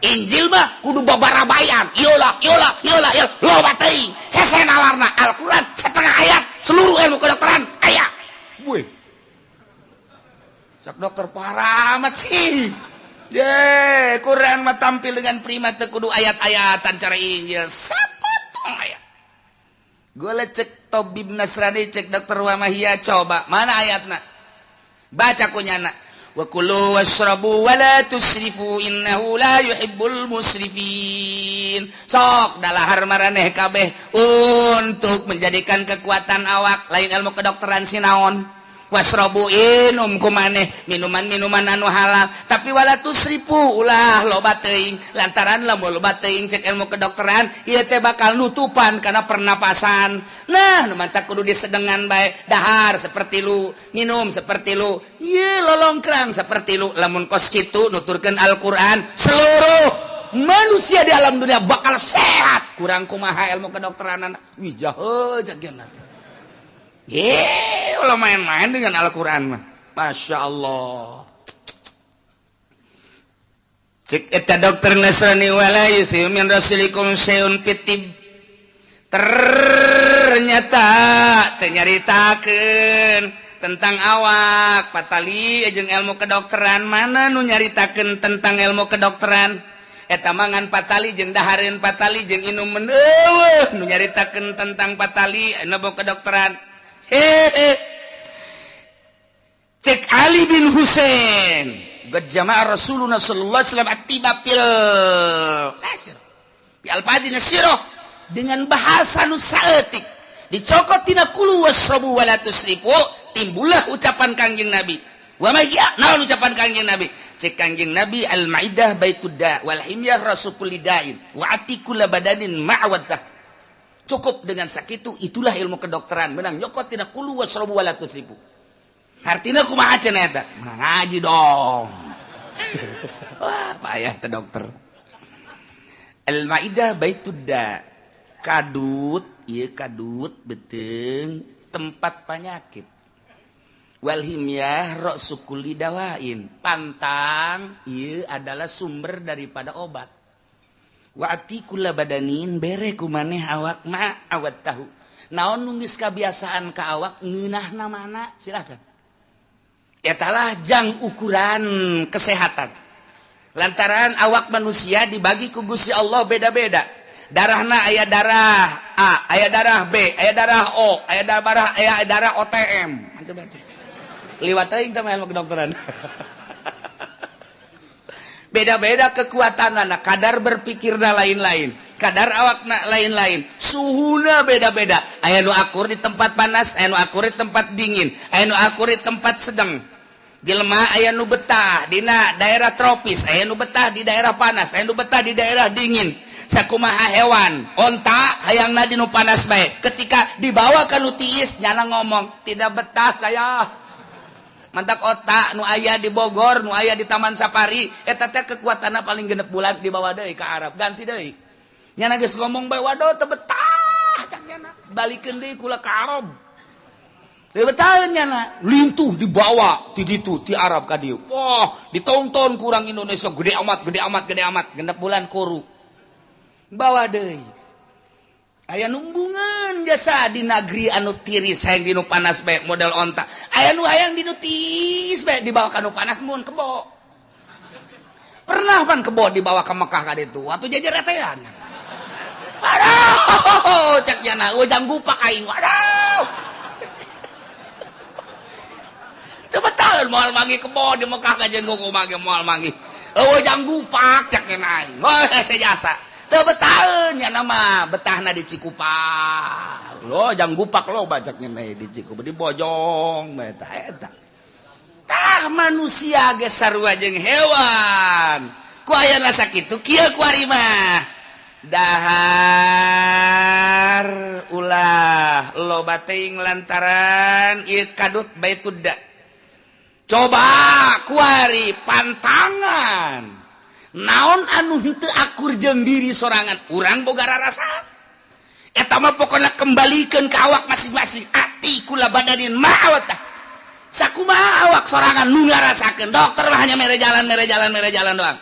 Injil mah kudu babarabayan, yola yola yola yola, loba teuing. Hese nalarna Al-Qur'an setengah ayat, seluruh ilmu kedokteran aya. Wih. Sok dokter parah amat sih. Ye, Quran mah tampil dengan prima teu kudu ayat-ayatan cara Injil. Sapotong ayat. Gue cek tabib Nasrani, cek dokter Wamahia, coba mana ayatna? Baca kunyana. Wa kulu washrabu wa la tusrifu innahu la yuhibbul musrifin. Sok dalahar maraneh kabeh untuk menjadikan kekuatan awak, lain ilmu kedokteran sinaon. Wasrobu inum kumaneh minuman-minuman anu halal, tapi wala tusrifu ulah loba teuing, lantaran lamun loba teuing cek ilmu kedokteran ieu teh bakal nutupan karena pernapasan. Nah, nu mantak kudu disedengan bae, dahar seperti lu, minum seperti lu, ieu lolongkrang seperti lu. Lamun kos kitu nuturkeun Al-Qur'an, seluruh manusia di alam dunia bakal sehat. Kurang kumaha ilmu kedokteran? Wih, jahe jagian teh. Ulah main-main dengan Al-Qur'an mah. Masya Allah. Cek eta dokter Nasrani wala yusiu min rasulikum syai'un fitib. Ternyata teu nyaritakeun tentang awak patali jeung ilmu kedokteran. Mana nu nyaritakeun tentang ilmu kedokteran? Eta mangan patali jeung dahareun patali jeung inumeun, eueuh nu nyaritakeun tentang patali ilmu kedokteran. Hehe. Cek Ali bin Husain, qad jama'a Rasulullah sallallahu alaihi wasallam atiba fil kasir bi alfadin sirah dengan bahasa nu saeutik dicokot tina kulu wasrabu wala tusrifu, timbullah ucapan Kangjeng Nabi. Wa ma naon ucapan Kangjeng Nabi? Cek Kangjeng Nabi, al maidah baitud da wal himyah rasul kulli da'in wa ati kulla badanin ma'waddah. Cukup dengan sakitu, itulah ilmu kedokteran menang nyokot tina kulu wasrabu wala tusrifu. Artinya kumaha cenah eta? Menang ngaji dong. Wah, payah teh dokter. Al maidah baitud da, kadut ieu, kadut beuteung tempat penyakit. Wal himyah ra'su kulli dawain, pantang ieu adalah sumber daripada obat. Wa ati kulla badanin, bere ku maneh awak ma awat tahu naon nu geus kabiasaan ka awak ngeunahna mana silakan. Etalah jang ukuran kesehatan, lantaran awak manusia dibagi ku Gusti Allah beda-beda darahna, aya darah A, aya darah B, aya darah O, aya darah, aya darah OTM, macam-macam. Liwat teuing teh ilmu kedokteran. Beda-beda kekuatan anak, kadar berpikirna lain-lain, kadar awakna lain-lain, suhuna beda-beda. Aya nu akur di tempat panas, aya nu akur di tempat dingin, aya nu akur di tempat sedang. Jelema aya nu betah dina daerah tropis, aya nu betah di daerah panas, aya nu betah di daerah dingin. Sakumaha hewan, onta hayangna di nu panas bae. Ketika dibawa ka nu tiis, nyana ngomong, "Tidak betah saya." Mantak onta nu aya di Bogor, nu aya di Taman Safari, eta teh kekuatanna paling 6 bulan, dibawa deui ka Arab, ganti deui. Nyana geus ngomong bae, "Waduh, teu betah," cak nyana. "Balikeun deui kula ka Arab." Teu betah nyana, lintuh dibawa ti ditu ti Arab ka dieu. Wah, ditonton kurang Indonesia gede amat, gede amat, gede amat, 6 bulan kuru. Bawa deui. Aya numbungan jasa di negeri anu tiris, hayang di nu panas bae model onta. Aya nu hayang di nu tiis bae, dibawa ka nu panas mun kebo. Pernah pan kebo dibawa ke Mekah ka ditu, atuh jajaretean. Aduh, cek nyana, ujang gupak aing. Waduh. Teu betul moal manggih kebo di Mekah, kajian kumaha ge moal manggih. Eueuh gupak cek nyana aing. Wah, sejasa. Teu betaheun nya mah, betahna di Cikupa. Lo jang gupak lo bacak nya di Cikupa di Bojong eta eta. Tah, manusia ge sarua jeung hewan. Ku aya sakitu kieu kuari mah. Dahar ulah loba teuing lantaran ieu kadut baitudda. Coba kuari pantangan. Naon anu henteu akur jeung diri sorangan, urang boga rarasa. Eta mah pokona kembalikan ke awak masing-masing, ati kula badanin ma'awatah. Sakumaha awak sorangan nu ngarasakeun. Dokter mah hanya mere jalan, mere jalan, mere jalan doang.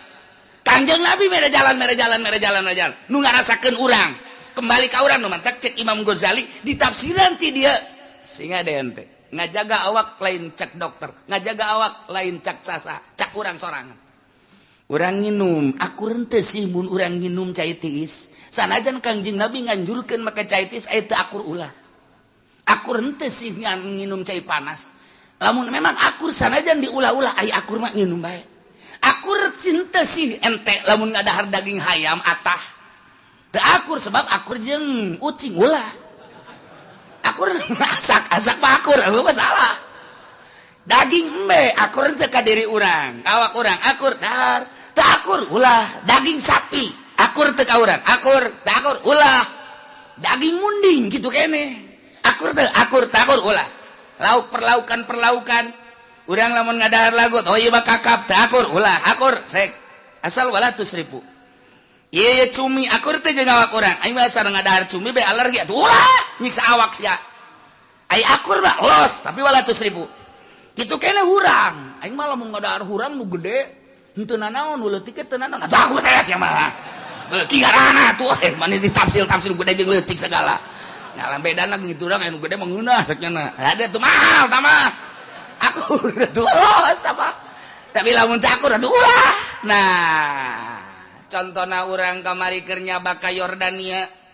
Kangjeng Nabi mere jalan, mere jalan, mere jalan, mere jalan. Nu ngarasakeun urang, kembali ka urang. Nu mantak cek Imam Ghazali ditafsiran ti dia sehingga ente ngajaga awak lain cek dokter, ngajaga awak lain cek sasa, cak urang sorangan. Urang nginum akur henteu sih mun urang nginum cai tiis? Sanajan Kangjeng Nabi nganjurkeun make cai tiis, aya teu akur, ulah. Akur henteu sih nginum cai panas? Lamun memang akur, sanajan diulah-ulah, aya akur mah nginum bae. Akur henteu sih ente lamun ngadahar daging hayam atah? Teu akur, sebab akur jeung ucing, ulah. Akur asak asak mah akur, eueuh masalah. Daging embe akur teu ka diri urang, awak urang? Akur, dahar. Teu akur, ulah. Daging sapi akur teu ka urang? Akur. Teu akur, ulah. Daging munding gitu kene akur teu? Akur. Teu akur, ulah. Lauk, perlaukan, perlaukan urang lamun ngadahar lagut, oh iya mah kakap, teu akur, ulah. Akur sek, asal wala tusrifu. Iya, cumi akur teu jeung awak urang? Aing mah asal ngadahar cumi be alergi atuh, ulah, nyiksa awak sia. Ai akur mah los, tapi wala tusrifu. Kitu kene hurang. Aing mah lamun ngadahar hurang nu gede henteu nanaon, nu leutik teu nanaon. Atuh aku teh sia mah. Beuki ngarana tuh eh manis ditafsil-tafsil gede jeung leutik segala. Nah, bedana gitu urang anu gede mah ngeunah saknya. Ada tuh mahal tah. Akur tuh los tah. Tapi lamun teu akur atuh ulah. Nah, contohna urang kamari keur nyaba ka Yordania.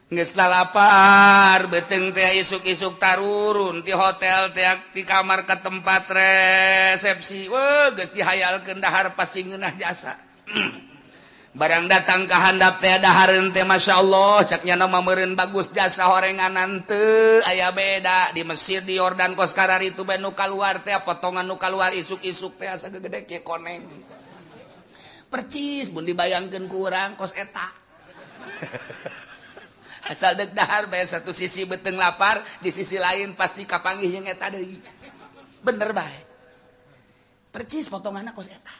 Geus lapar beuteung teh, isuk-isuk tarurun ti hotel teh, ti kamar ke tempat resepsi. Weh, geus dihayalkeun dahar pasti ngeunah jasa. Barang datang ke handap teh, dahareun teh, Masya Allah, cak nyana mah meureun bagus jasa, horenganan teu aya beda di Mesir, di Yordan. Kos karari itu bae nu kaluar teh, potongan nu kaluar isuk-isuk teh asa gede kieu koneng percis. Mun dibayangkeun ku urang kos eta, asal dek dahar bae, satu sisi beteng lapar, di sisi lain pasti kapanggih yang eta deui. Bener bae, percis potonganna kos eta,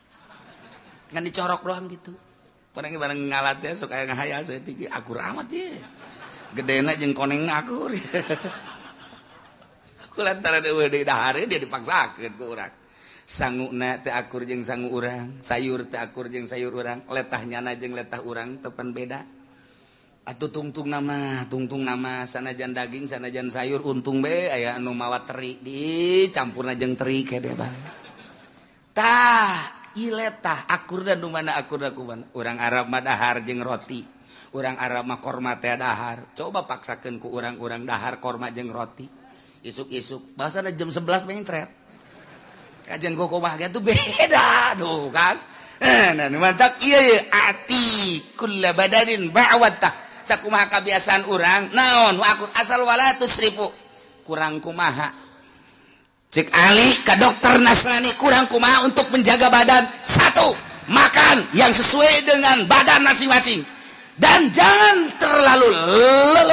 ngan dicorok doang gitu. Barang barang ngalat ya sok aya ngahayal saeutik, akur amat ye gedena jeung konengna akur. Ku lantaran eueuh deui dahar, dia dipaksakeun ku urang. Sanguna teu akur jeung sangu urang, sayur teu akur jeung sayur urang, letah nyana jeung letah urang tepan beda. Atuh tungtung nama, tungtung nama, sanajan daging, sanajan sayur, untung be aya anu mawa teri, dicampurna jeung teri kede bae. Tah, ieu letah akur dan nu mana akur ku mana. Urang Arab mah dahar jeung roti, urang Arab mah korma teh dahar. Coba paksakeun ku urang-urang dahar korma jeung roti isuk-isuk, bahasana jam 11 mencret. Kajian koko bahagia tuh beda tuh kan. Nah, mantap iya ya ati kulla badanin ba'watah. Sakumaha kebiasaan urang naon akur asal wala tusrifu kurang kumaha. Cek Ali ke dokter Nasrani kurang kumaha untuk menjaga badan. Satu, makan yang sesuai dengan badan masing-masing dan jangan terlalu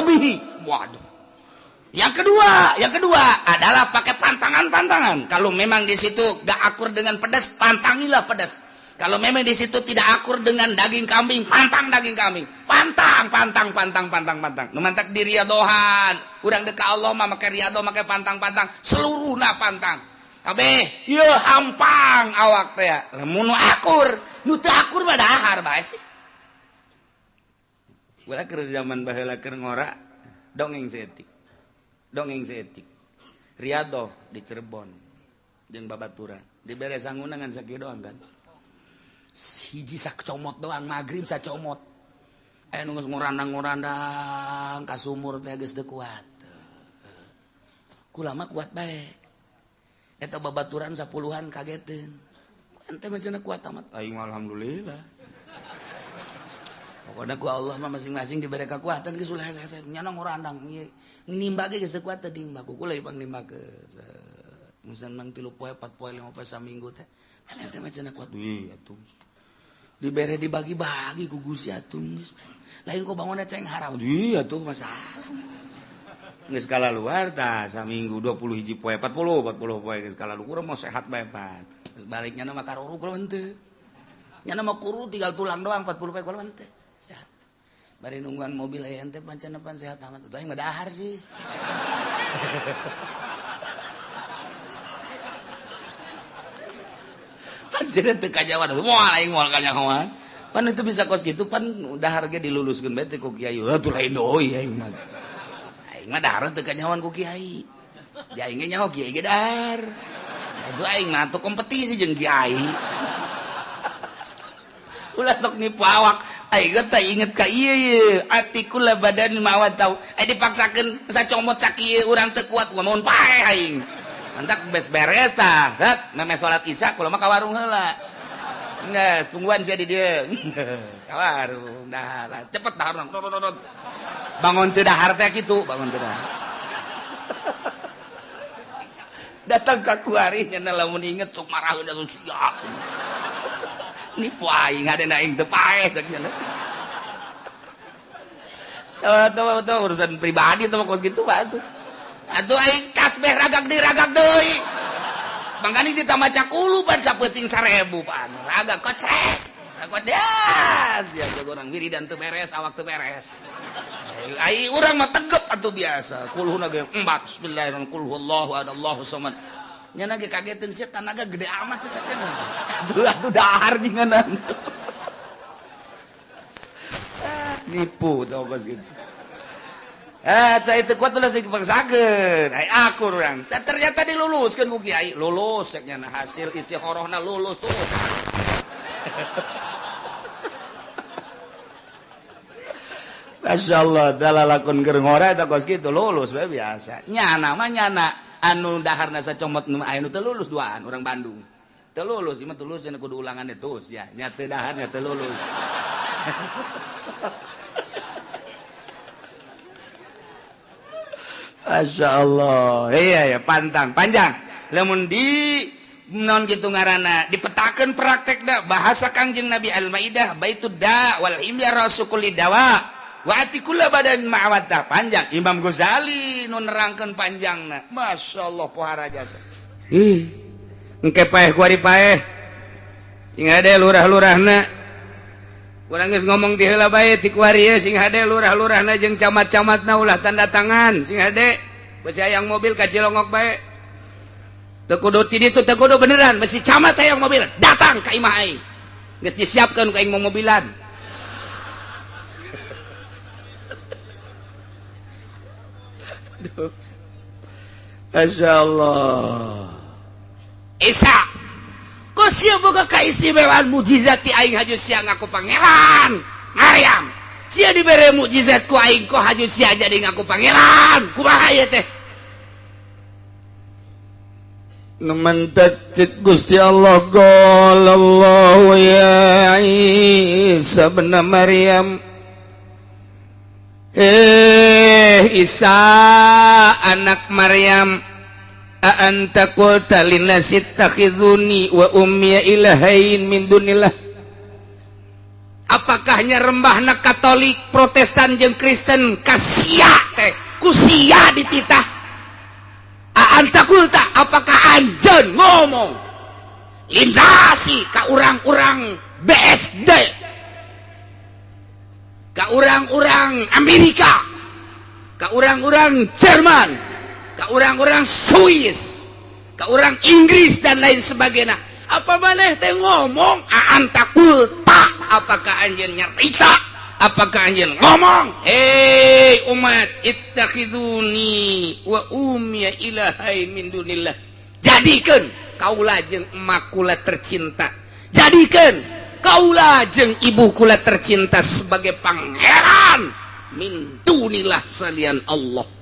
lebihi. Waduh. Yang kedua adalah pakai pantangan-pantangan. Kalau memang di situ gak akur dengan pedas, pantangilah pedas. Kalau memang di situ tidak akur dengan daging kambing, pantang daging kambing. Pantang, pantang, pantang, pantang, pantang. Nu mantak diriadohan. Urang deka Allah mah make riado, make pantang-pantang, seluruhna pantang. Kabeh, ieu hampang awak teh. Lamun nu akur, nu teu akur mah dahar bae sih. Ulah keur zaman baheula keur ngora, dongeng seetik. Dongeng seetik. Riadoh di Cirebon jeung babaturan. Dibere sanguna ngan sakieu doang kan. Hiji sacomot doang maghrib sacomot. Aya nu geus ngorandang-ngorandang ka sumur teh geus teu kuat. Kula mah kuat bae. Eta babaturan 10-an kageteun. Ente mah cenah kuat amat. Aing mah alhamdulillah. Pokoknya ku Allah mah masing-masing diberi kekuatan geus ulah hese-hese nyana ngorandang nimba ge geus teu kuat teh nimba ku kula ipang nimba ke. Musan mang 3 poe 4 poe 5 poe saminggu teh. Ente mah cenah kuat. Wih atuh. Dibere dibagi-bagi ku Gusti atuh geus. Lain kok bangunna ceng haram. Iya tuh masalah. Geus kalaluar tah saminggu 20 hiji poe 40 poe geus kalaluar urang mau sehat bae pan. Geus baliknya mah karuru kula henteu. Nyana mah kuru tinggal tulang doang 40 poe kula henteu. Sehat. Bari nungguan mobil aya ente pancen pan sehat amat. Atuh aing mah dahar sih. Pancen teu kajawan moal aing moal kanyahoan. Pan itu bisa kos gitu pan dahar ge diluluskeun bae teh ku kiai. Atuh lain deui aing mah. Aing mah dahar teu kanyahoan ku kiai. Di aing ge nyaho kiai ge dahar. Atuh aing mah atuh kompetisi jeung kiai. Ulah sok nipu awak. Aing ge teh inget ka ieu ye, atikul badan mawat tau. Ai dipaksakeun sacomot sakieu urang teu kuat mun paeh aing. Mantak beres beres tah, set meme salat isya kula mah ka warung heula. Geus tungguan sia di dieu. Geus ka warung dahar cepet dahar. Bangun teu dahar teh kitu, bangun teu dahar. Datang ka kuari nya lamun inget sok marah udah siap. Nipu aing hadena aing teu paeh cek nya. Tahu urusan pribadi teh kos kitu mah atuh. Atuh aing tasbih ragak deui ragak deui. Mangkani ditambah cakulu pan sapeuting 1000 pan. Ragak kocek. Kocek. Ya urang wiridan teu beres, awak teu beres. Ai urang mah tegep atuh biasa. Kulhuna ge empat bismillahirrahmanirrahim. Qul huwallahu ahad, Allahu samad. Nyana ge kageteun sia tanaga gede amat cecek. Atuh atuh dahar jinganan. Nipu tau kos kitu. Itu kuat ulah sing dipaksakeun. Ai akur urang. Ternyata diluluskeun ku kiai. Lulus cek nya hasil isi horohna lulus tuh. Masyaallah dalalakon keur ngora eta kos kitu lulus we biasa. Nyana mah nyana anu daharna sacomot nu aya nu teu lulus duaan urang Bandung. Teu lulus ieu mah tulus cenah kudu ulangan terus ya. Nya teu daharna teu lulus. Masya Allah, iya ya pantang panjang. Lamun di non gitu ngaranna dipetakeun praktekna bahasa Kangjeng Nabi Al-Maidah baitud da wal himya rasukul dawa wa atikul badan ma'awata panjang. Imam Ghazali nu nerangkeun panjangna. Masya Allah pohara jasa. Ih, engke paeh kuari paeh. Sing hade lurah-lurahna. Urang geus ngomong ti heula bae ti kuari ye sing hade lurah-lurahna jeung camat-camatna ulah tanda tangan sing hade besi hayang mobil ka Cilongok bae. Teu kudu ti ditu teu kudu beneran besi camat hayang mobil datang ka imah aing. Geus disiapkeun ku aing mau mobilan. Aduh. Masyaallah. Isa kok sia boga kaistimewaan mukjizat ti aing haju sia ngaku pangeran Maryam sia dibere mukjizat ku aing kok haju sia jadi ngaku pangeran kumaha ieu teh. Nu mantak cek Gusti Allah, qala Allah ya Isa bin Maryam, eh Isa anak Maryam, a anta qulta linnasi ittakhiduni wa ummi ilahain min dunillah. Apakahnya rembahna Katolik, Protestan jeung Kristen ka sia teh ku sia dititah? A anta qulta, apakah anjeun ngomong, linnasi ka urang-urang BSD, ka urang-urang Amerika, ka urang-urang Jerman, ka urang-urang Swiss, ka urang Inggris dan lain sebagainya, apa maneh teh ngomong, a anta qulta, apakah anjeun nyarita, apakah anjeun ngomong, hei umat, ittakhiduni wa ummi ilahain min dunillah, jadikeun kaula jeung emak kula tercinta, jadikeun kaula jeung ibu kula tercinta sebagai pangeran, min dunillah, salian Allah?